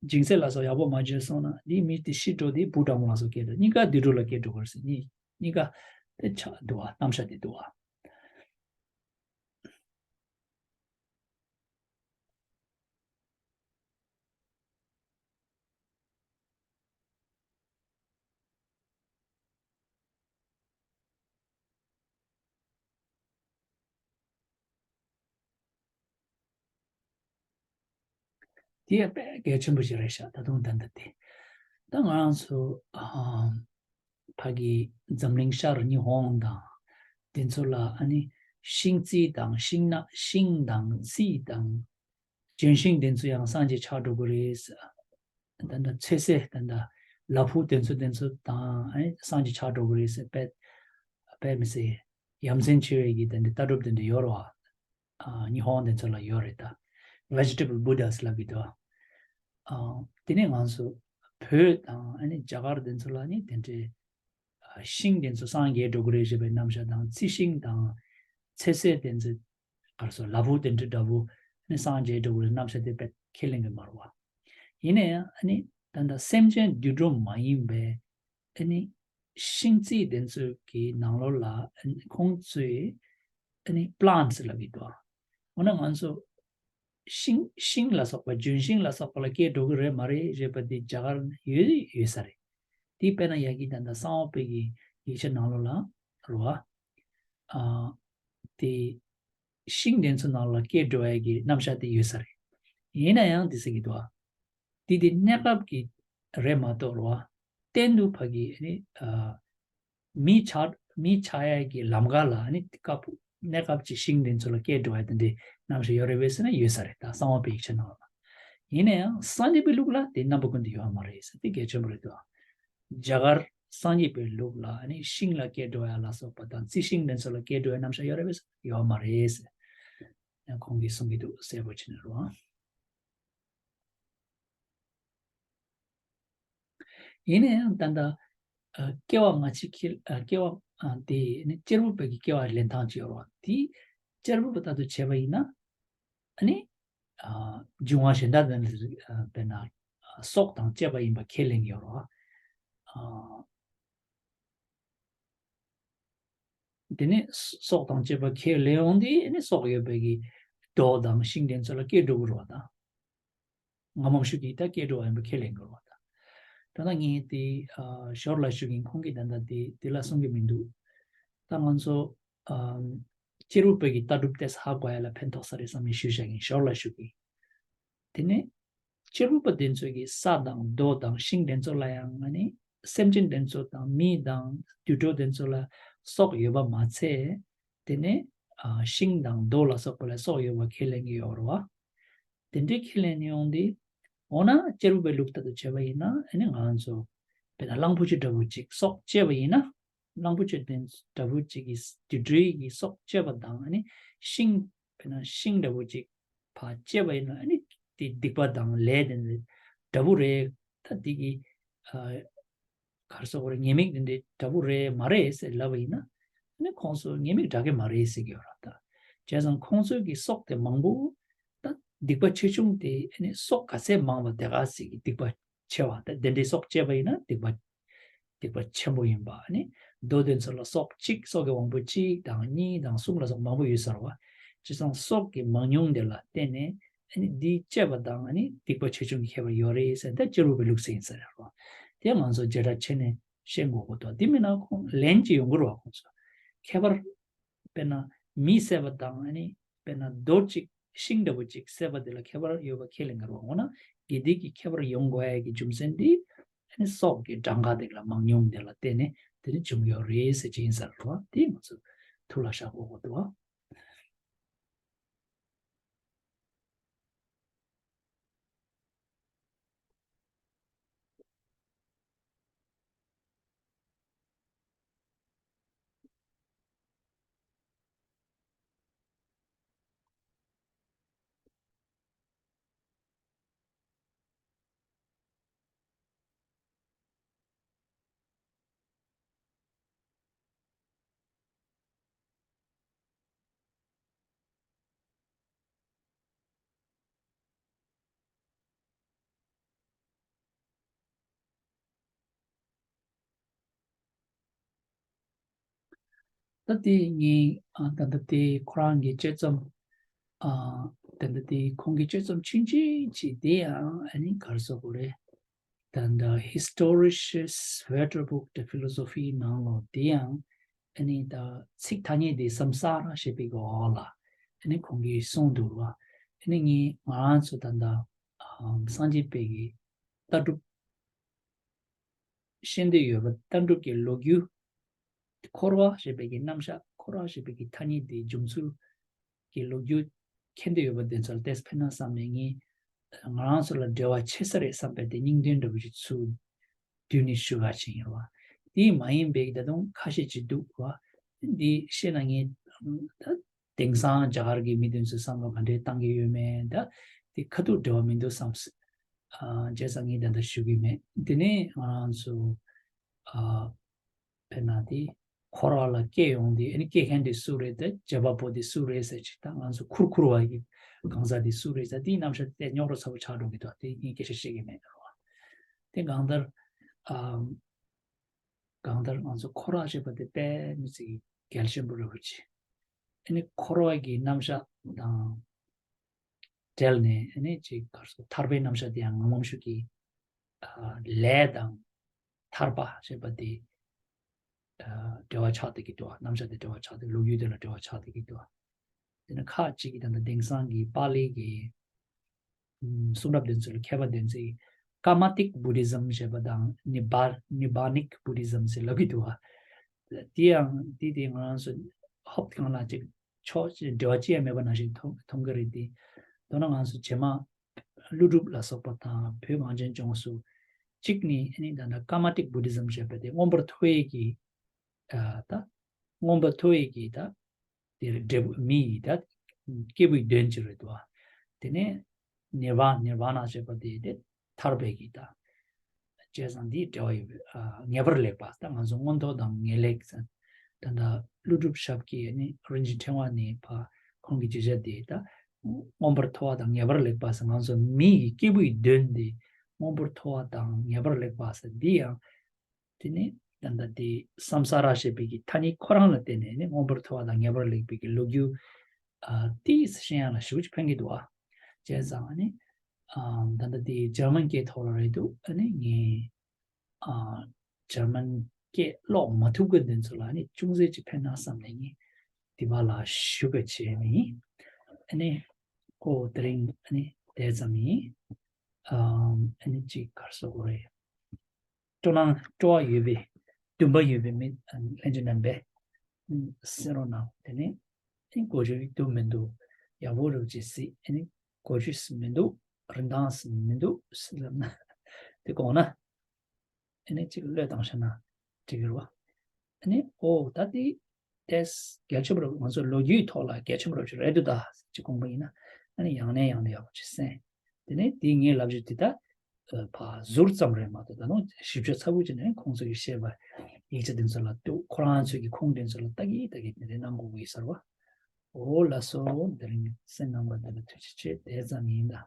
སྦྱིན་སྲེག་ལ་སོགས་ཡག་པོ་མ་བྱས་སོང་ན་འདི་མི་དེ་ཤི་འགྲོ། དེ་བུ་གྲང་མོ་ལ་སོགས་སྐྱེ་འགྲོ། གཉིས་ཀ་དུད་འགྲོ་ལ་སྐྱེ་འགྲོ་གི་རེད་ཟེར། གཉིས་གཉིས་ཀ་དེ་ཆགས་འདུག་བ། རྣམ་གཞག་དེ་འདུག་བ། དེ་ཡང་དཔེ་གལ་ཆེན་པོ་ཞིག་རེད་ཤག་ད་དུང་ད་ལྟ་དེ། ད་ང་རང་ཚོ་ཨ་ཕ་གི་འཛམ་གླིང་ཤར་ཉི་ཧོང་དང་དེ་ཚོ་ལ་ཨ་ནི་ཤིང་རྩི་དང་ཤིང་ནགས་ཤིང་དང་རྩི་དང་ལྗོན་ཤིང་དེ་ཚོ་ཡང་སངས་རྒྱས་ཆགས་འགྲོ་གི་རེད། ད་ལྟ་ཚོད་བསྲེ་ད་ལྟ་ལ་ཕུག་དེ་ཚོ་དེ་ཚོ་དང་ཨ་ནི་སངས་རྒྱས་ཆགས་འགྲོ་གི་རེད་ཟེར་དཔེ་དཔེ་མི་སྲིད་ཡ་མཚན་ཆེ་བའི་གི་དེ་འདྲ་ལྟ་གྲུབ་དེ་འདྲ་ཡོད་རེད་བ། ཨ་ཉི་ཧོང་དེ་ཚོ་ལ་ཡོད་རེད་ད། Vegetable Buddhas ལབ་ཀྱི་འདུག་ཨ་དེ་ནས་ང་ཚོ་བོད་དང་ཨ་ནི་རྒྱ་གར་དེ་ཚོ་ལ་ནི་དེ་འདྲའི་ཨ་ཤིང་དེ་ཚོ་སངས་རྒྱས་འགྲོ་གི་རེད་ཞེས་པའི་རྣམ་གཞག་དང་། རྩི་ཤིང་དང་ཚོད་བསྲེ་དེ་ཚོ་གར་སོ་ལ་ཕུག་དེ་འདྲ་འདྲ་བོ་ནི་སངས་རྒྱས་འགྲོ་གི་རེད་རྣམ་གཞག་དེ་དཔེ་ཁས་ལེན་གྱི་མ་རེད་བ། ཡིན་ན་ཡང་ཨ་ནི་ད་ལྟ་སེམས་ཅན་དུད་འགྲོ་མ་ཡིན་པའི་ཨ་ནི་ཤིང་རྩི་དེ་ཚོ་གི་ནང་ལོགས་ལ་ཨ་ནི་ཁོང་ཚོས་ཨ་ནི་plants ལབ་ཀྱི་འདུག་འོ་ན་ང་ཚོ་ཤིང་ཤིང་ལ་སོགས་པ་ལྗོན་ཤིང་ལ་སོགས་པ་ལ་སྐྱེ་འགྲོ་གི་རེད་མ་རེད་ཞེས་པ་དེ་རྒྱ་གར་ཡོད་ཡོད་ས་རེད། དེ་དཔེར་ན་ཡ་གི་ད་ལྟ་གསང་བ་པའི་གི་ཡིག་ཆ་ནང་ལོགས་ལ་རེད་བ། ཨ་དེ་ཤིང་དེ་ཚོ་ནང་ལ་སྐྱེ་འགྲོ་ཡ་གི་རྣམ་གཞག་དེ་ཡོད་ས་རེད། ཡིན་ན་ཡང་དེ་ཟེར་གྱི་འདུག་བ། དེ་དེ་གནས་སྐབས་ཀྱི་རེད་མ་གཏོགས་རེད་བ། གཏན་དུ་ཕ་གི་ཨ་ནི་ཨ་མི་ཆགས་མི་ཆགས་ཡ་གི་ལམ་ཁ་ལ་ཨ་ནི་སྐབས་གནས་སྐབས་ཀྱི་ཤིང་དེ་ཚོ་ལ་སྐྱེ་འགྲོ་ཡ་དེ་འདྲའི་རྣམ་གཞག་ཡོད་རེད་བས་ཟེར་ན་ཡོད་ས་རེད། ད་གསང་བ་པའི་ཡིག་ཆ་ནང་ལ། ཡིན་ན་ཡང་སངས་རྒྱས་པའི་ལུགས་ལ་དེ་རྣམ་པ་ཀུན་ཏུ་ཡོད་མ་རེད་ཟེར། དེ་གལ་ཆེན་པོ་རེད་འདུག་རྒྱ་གར་སངས་རྒྱས་པའི་ལུགས་ལ་ཨ་ནི་ཤིང་ལ་སྐྱེ་འགྲོ་ཡ་ལ་སོགས་པ་དང་རྩི་ཤིང་དེ་ཚོ་ལ་སྐྱེ་འགྲོ་ཡ་རྣམ་གཞག་ཡོད་རེད་བས་ཟེར་ཡོད་མ་རེད་ཟེར། ཡང་ཁོང་གིས་གསུང་གི་འདུག་གསལ་པོ་བྱས་ནས་རོ། ཡིན་ན་ཡང་ད་ལྟ་ཨ་སྐྱེ་བ་སྔ་ཕྱི་ཁྱེར་ཨ་སྐྱེ་བ་ཨ་དེ་ནི་གཅེར་བུ་པའི་གི་སྐྱེ་བ་ལེན་སྟངས་ཅིག་ཡོད་རེད་བ། དེ་གཅེར་བུ་པ་ལྟར་དུ་བྱས་པ་ཡིན་ན་ཨ་ནི་ཨ་འབྱུང་བ་གཞན་དག་དང་ཨ་དཔེར་ན་ཨ་སྲོག་དང་བཅས་པ་ཡིན་པ་ཁས་ལེན་གྱི་ཡོད་རེད་བ། ཨ་དེ་ནས་སྲོག་དང་བཅས་པ་ཁས་ལེན་འོང་དུས་ཨ་ནི་སྲོག་ཡོད་པའི་གི་རྡོ་དང་ཤིང་དེ་ཚོ་ལ་སྐྱེ་འགྲོ་གི་རེད་བ་ད། ང་མང་ཤོས་ཀྱིས་ད་སྐད་འགྲོ་བ་ཡིན་པ་ཁས་ལེན་དགོས་པ་དང་། ད་ལྟ་ངས་དེ་ཨ་ཞོར་ལ་ཞུ་གིན་ཁོང་གིས་ད་ལྟ་དེ་དེ་ལ་གསུང་གི་མི་འདུག་ད་ང་ཚོ་ཨ་གཅེར་བུ་པའི་གི་ལྟ་གྲུབ་དེ་ཧ་གོ་ཡ་ལ་ཕན་ཐོགས་ས་རེད་བསམ་ནས་ཞུས་བཞག་གིན་ཞོར་ལ་ཞུ་གིན། དེ་ནས་གཅེར་བུ་པ་དེ་ཚོས་གི་ས་དང་རྡོ་དང་ཤིང་དེ་ཚོ་ལ་ཡང་ཨ་ནི་སེམས་ཅན་དེ་ཚོ་དང་མི་དང་དུད་འགྲོ་དེ་ཚོ་ལ་སྲོག་ཡོད་པ་མ་ཚད། དེ་ནས་ཨ་ཤིང་དང་རྡོ་ལ་སོགས་པ་ལ་སྲོག་ཡོད་པ་ཁས་ལེན་གྱི་ཡོད་རེད་བ། དེ་འདྲའི་ཁས་ལེན་ཡོང་དུས། འོ་ན་གཅེར་བུ་པའི་ལུགས་ལྟར་དུ་བྱས་པ་ཡིན་ན་ཨ་ནི་ང་ཚོ་དཔེར་ན་གླང་པོ་ཆེ་འདྲ་བོ་ཅིག་སྲོག་བཅད་པ་ཡིན་ན། གླང་པོ་ཆེ་དེ་འདྲ་བོ་ཅིག་གིས་དུད་འགྲོའི་གི་སྲོག་བཅད་པ་དང་ཨ་ནི་ཤིང་དཔེར་ན་ཤིང་འདྲ་བོ་ཅིག་ཕར་བཅད་པ་ཡིན་ན་ཨ་ནི་དེ་སྡིག་པ་དང་ལས་དེ་འདྲ་བོ་རེད། ད་དེ་གི་ཨ། ག་རེ་ཟེར་དགོས་རེད། ཉེས་དམིགས་འདི་འདྲའི་འདྲ་པོ་རེད་མ་རེད་ཟེར་ལབ་པ་ཡིན་ན། ཨ་ནི་ཁོང་ཚོ་ཉེས་དམིགས་འདྲ་གི་མ་རེད་ཟེར་གྱི་ཡོད་རེད་ད། བྱས་ཙང་ཁོང་ཚོའི་གི་སྲོག་དེ་མང་པོ། ད་སྡིག་པ་ཆེ་ཆུང་དེ་ཨ་ནི་སྲོག་ག་ཚད་མང་བ་དེ་ག་ཚད་ཀྱི་སྡིག་པ་ཆེ་བ། ད་དེ་འདྲའི་སྲོག་བཅད་པ་ཡིན་ན་སྡིག་པ་སྡིག་པ་ཆེན་པོ་ཡིན་པ། ཨ་ནི་རྡོ་དེ་ཚོ་ལ་སྲོག་གཅིག་སྲོག་གི་དབང་པོ་གཅིག་དང་གཉིས་དང་གསུམ་ལ་སོགས་མང་པོ་ཡོད་ས་རེད་བ། བྱས་ཙང་སྲོག་གི་མང་ཉུང་དེ་ལ་བརྟེན་ནས། ཨ་ནི་འདི་བཅད་པ་དང་ཨ་ནི་སྡིག་པ་ཆེ་ཆུང་གི་ཁྱད་པར་ཡོད་རེད་ཟེར་ཏེ་གཅེར་བུ་པའི་ལུགས་སྲོལ་ཡིན་ས་རེད་བ། དེ་ང་ཚོ་བརྗེ་དྲག་བྱས་ནས་ཤེས་དགོས་ཀྱི་འདུག་དེ་མིན་ན་ཁོང་ལན་གཅིག་ཡོང་གི་རེད་བ། ཁོང་ཚོ་ཁྱད་པར་དཔེར་ན་མི་བསད་པ་དང་ཨ་ནི་དཔེར་ན་རྡོ་གཅིག་ཤིང་འདྲ་པོ་གཅིག་བསད་པ་དེ་ལ་ཁྱད་པར་ཡོད་པ་ཁས་ལེན་གྱི་རེད་བ། འོ་ན་དགེ་སྡིག་གི་ཁྱད་པར་ཡོང་དགོས་ཡ་གི་རྒྱུ་མཚན་འདི་ཨ་ནི་སྲོག་གི་གྲངས་ཀ་དེ་ལ་མང་ཉུང་དེ་ལ་བརྟེན་ནས་དེ་ནི་བྱུང་ཡོད་རེད་ཟེར་གྱི་ཡིན་ས་རེད་བ། དེ་ང་ཚོ་ཐུགས་ལ་བཞག་དགོས་ཀྱི་འདུག་བ། ད་དེ་ངས་ཨ་ད་ལྟ་དེ་ཁོ་རང་གི་དཔྱད་རྩོམ། ཨ་ད་ལྟ་དེ་ཁོང་གི་དཔྱད་རྩོམ་ཆུང་ཆུང་ཅིག་དེ་ཡང་ཨ་ནི་ག་རེ་ཟེར་དགོས་རེད། ད་ལྟ་Historisches Wörterbuch der Philosophie ནང་ལོགས་དེ་ཡང་ཨ་ནི་ད་ཚིག་ཐ་སྙད་དེ་Samsara ཞེས་པའི་གི་འོག་ལ་ཨ་ནི་ཁོང་གིས་གསུངས་འདུག་ལ། ཨ་ནི་ངས་ང་རང་ཚོ་ད་ལྟ་ཨ་སངས་རྒྱས་པའི་གི་ལྟ་གྲུབ་ཤེས་འདོད་ཡོད་པ་ལྟ་གྲུབ་ཀྱི་ལོ་རྒྱུས། འཁོར་བ་ཞེས་པའི་གི་རྣམ་གཞག་འཁོར་བ་ཞེས་པའི་གི་ཐ་སྙད་དེའི་འབྱུང་ཚུལ་གྱི་ལོ་རྒྱུས་མཁྱེན་འདོད་ཡོད་པ་དེ་ཚོར་ཏེས་ཕེ་ན་བསམ་ནས་ངས་ང་རང་ཚོ་ལ་འབྲེལ་བ་ཆེ་ས་རེད་བསམ་པའི་དེ་སྙིང་དོན་འདྲ་བོ་ཞིག་ཚུར་བསྡུས་ནས་ཞུ་ག་ཕྱིན་ཡོད་བ། དེ་མ་ཡིན་པའི་ད་དུང་ཁ་ཤས་ཅིག་འདུག་བ། འདི་ཤེས་ན་ངས་ད་དེང་སང་རྒྱ་གར་གྱི་མི་དེ་ཚོས་བསམ་བློ་ག་འདྲས་བཏང་གི་ཡོད་མེད་ད་དེ་ཁ་ཐུག་འབྲེལ་བ་མི་འདུག་བསམ། ཨ་བྱས་ཙང་ངས་ད་ལྟ་ཞུ་གི་མེད། དེ་ནས་ང་རང་ཚོ་ཨ་དཔེར་ན་དེ་འཁོར་བ་ལ་སྐྱེ་ཡོང་དེ་ཨ་ནི་སྐྱེ་མཁན་དེ་སུ་རེད་དེ་བྱེད་པ་པོ་དེ་སུ་རེད་ཟེར་ཅིག་ད་ང་ཚོ་ཁུར་ཁུར་བ་ཡི་གང་ཟག་དེ་སུ་རེད་ཟེར་དེའི་རྣམ་གཞག་དེ་རྙོག་དྲ་ཚ་པོ་ཆགས་འགྲོ་གི་འདུག་དེ་ངས་སྐད་ཆ་བཤད་གི་མེད་རེད་བ། དེ་གང་ལྟར་ཨ་གང་ལྟར་ང་ཚོ་འཁོར་བ་ཞེས་པ་དེ་དཔེ་མི་སྲིད་གལ་ཆེན་པོ་རེད་བ་ཅི། ཨ་ནི་འཁོར་བ་གི་རྣམ་གཞག་དང་འབྲེལ་ནས་ཨ་ནི་ཅིག་གར་སོ་ཐར་པའི་རྣམ་གཞག་དེ་ཡང་ངམ་ངམ་ཤུགས་ཀྱིས་ཨ་ལས་དང་ཐར་པ་ཞེས་པ་དེ་ཨ་འབྲེལ་བ་ཆགས་བསྡད་ཀྱི་འདུག་རྣམ་གཞག་དེ་འབྲེལ་བ་ཆགས་བསྡད་ལོ་རྒྱུས་དེ་ལ་འབྲེལ་བ་ཆགས་བསྡད་ཀྱི་འདུག་དེ་ནི་ཁག་ཅིག་གིས་ད་ལྟ་དེང་སང་གི་པཱ་ལི་གི་ཨུམ་གསུང་རབ་དེ་ཚོ་ལ་མཁས་པ་དེ་ཚོས་Karmatic Buddhism ཞེས་པ་དང་Nibba- Nibbanic Buddhism ཟེར་ལབ་ཀྱི་འདུག་བ། དེ་ཡང་དེ་དེ་ང་རང་ཚོ་ཧོབ་གང་ལ་ཅིག་ཕྱོགས་ཅིག་འབྲེལ་བ་ཅི་ཡང་མེད་པ་ནང་བཞིན་མཐོང་མཐོང་གི་རེད་དེ། མདོར་ན་ང་ཚོ་རྗེས་མ་ཀླུ་སྒྲུབ་ལ་སོགས་པ་དང་བོད་གངས་ཅན་ལྗོངས་སུ་གཅིག་ནི་ཨ་ནི་ད་ལྟ་Karmatic Buddhism ཞེས་པ་དེ་མངོན་པར་མཐོ་བའི་གི་ཨ་ད་མངོན་པར་མཐོ་བའི་གི་ད་དེར་འབྲས་བུ་མི་ཡི་ད་སྐྱེས་བུའི་དོན་ཅིག་རེད་དོ། དེ་ནས་ནི་བ་ནི་བ་ན་ཞེས་པ་དེ་དེ་ཐར་པའི་གི་ད་བྱས་ཙང་འདིའི་འབྲེལ་བ་ཡོད་པའི་ཨ་ངེས་པར་ལེགས་པ་ད་ང་ཚོ་མངོན་མཐོ་དང་ངེས་ལེགས་ཟེར། ད་ལྟ་ཀླུ་སྒྲུབ་ཞབས་ཀྱིས་ནི་རིན་ཆེན་ཕྲེང་བ་ནས་ཕ་ཁོང་གི་བརྗོད་བྱ་དེ་ད་མངོན་པར་མཐོ་བ་དང་ངེས་པར་ལེགས་པ་ཟེར། ང་ཚོ་མི་ཡི་སྐྱེས་བུའི་དོན་དེ་མངོན་པར་མཐོ་བ་དང་ངེས་པར་ལེགས་པ་ཟེར། འདི་ཡང་དེ་ནི་ད་ལྟ་དེ་སམ་ས་ར་ཞེས་པའི་གི་ཐ་སྙད་ཁོ་རང་ལ་བརྟེན་ནས་ནི་མངོན་པར་མཐོ་བ་དང་ངེས་པར་ལེགས་པའི་གི་ལོ་རྒྱུས་ཨ་ཏིས་ཤེས་ཡ་ལ་ཞེ་པོ་ཅིག་ཕན་གི་འདུག་ཨ། བྱས་ཙང་ཨ་ནི་ཨ་ད་ལྟ་དེ་འཇར་མན་སྐད་ཐོག་ལ་རེད་འདུག་ཨ་ནི་ངས་ཨ་འཇར་མན་སྐད་ཀློག་མ་ཐུབ་གི་འདི་ཚོ་ལ་ཨ་ནི་ཅུང་ཟད་ཅིག་ཕན་ན་བསམ་ནས་ངས་དེ་བ་ལ་ཞུ་གི་བྱས་ནི། ཨ་ནི་ཁོ་དེ་རིང་ཨ་ནི་དེ་ཙམ་ཡིན། ཨ་ཨ་ནི་ཅིག་གར་སོ་གོ་རེད། སྤྲོ་སྣང་སྤྲོ་བ་ཡོད་པའི་འདུན་པ་ཡོད་པའི་མི་ལྷན་རྒྱས་རྣམ་པས་གསན་རོགས་གནང་། དེ་ནས་ཨེ་གོ་ཆོད་འདུག་མི་འདུག་ཡག་པོ་རུ་ཅིག་གཟིགས། ཨེ་ནི་གོ་ཆོད་མི་འདུག་རིན་ཐང་མི་འདུག་ཟེར་ལབ་ན་དེ་དགོངས་ན་ཨེ་ནི་ཅིག་བློས་བཏང་ཤེ་ན་འགྲིག་གི་རེད་བ། ཨེ་ནི་ཨོ་ད་དེ་ཏེས་གལ་ཆེན་པོ་རེད། ང་ཚོ་ལོ་རྒྱུས་ཐོག་ལ་གལ་ཆེན་པོ་རེད་རེད་འདུག་ད་ཅིག་དགོངས་པ་ཡིན་ན་ཨ་ནི་ཡང་ནས་ཡང་ནས་ཡག་པོ་ཅིག་གསན། དེ་ནས་དེའི་ངའི་ལབ་རྒྱུ་དེ་ད་ཨ་ཕ་ཟུར་ཙམ་རེད་མ་གཏོགས་ད་དུང་ཞིབ་ཕྲ་ཚ་པོ་ཅིག་ནས་ཁོང་ཚོ་གིས་བཤད་པ་ཡིག་ཆ་དེ་ཚོ་ལ་གཏུག་ཁོ་རང་ཚོའི་གི་ཁུངས་དེ་ཚོ་ལ་ལྟ་གི་ལྟ་གི་དེ་འདྲ་གནང་དགོས་ཀྱི་ཡོད་ས་རེད་བ། འོ་ལགས་སོ། དེ་རིང་གསན་གནང་བ་དེ་ལ་ཐུགས་རྗེ་ཆེ། དེ་ཙམ་ཡིན་ད།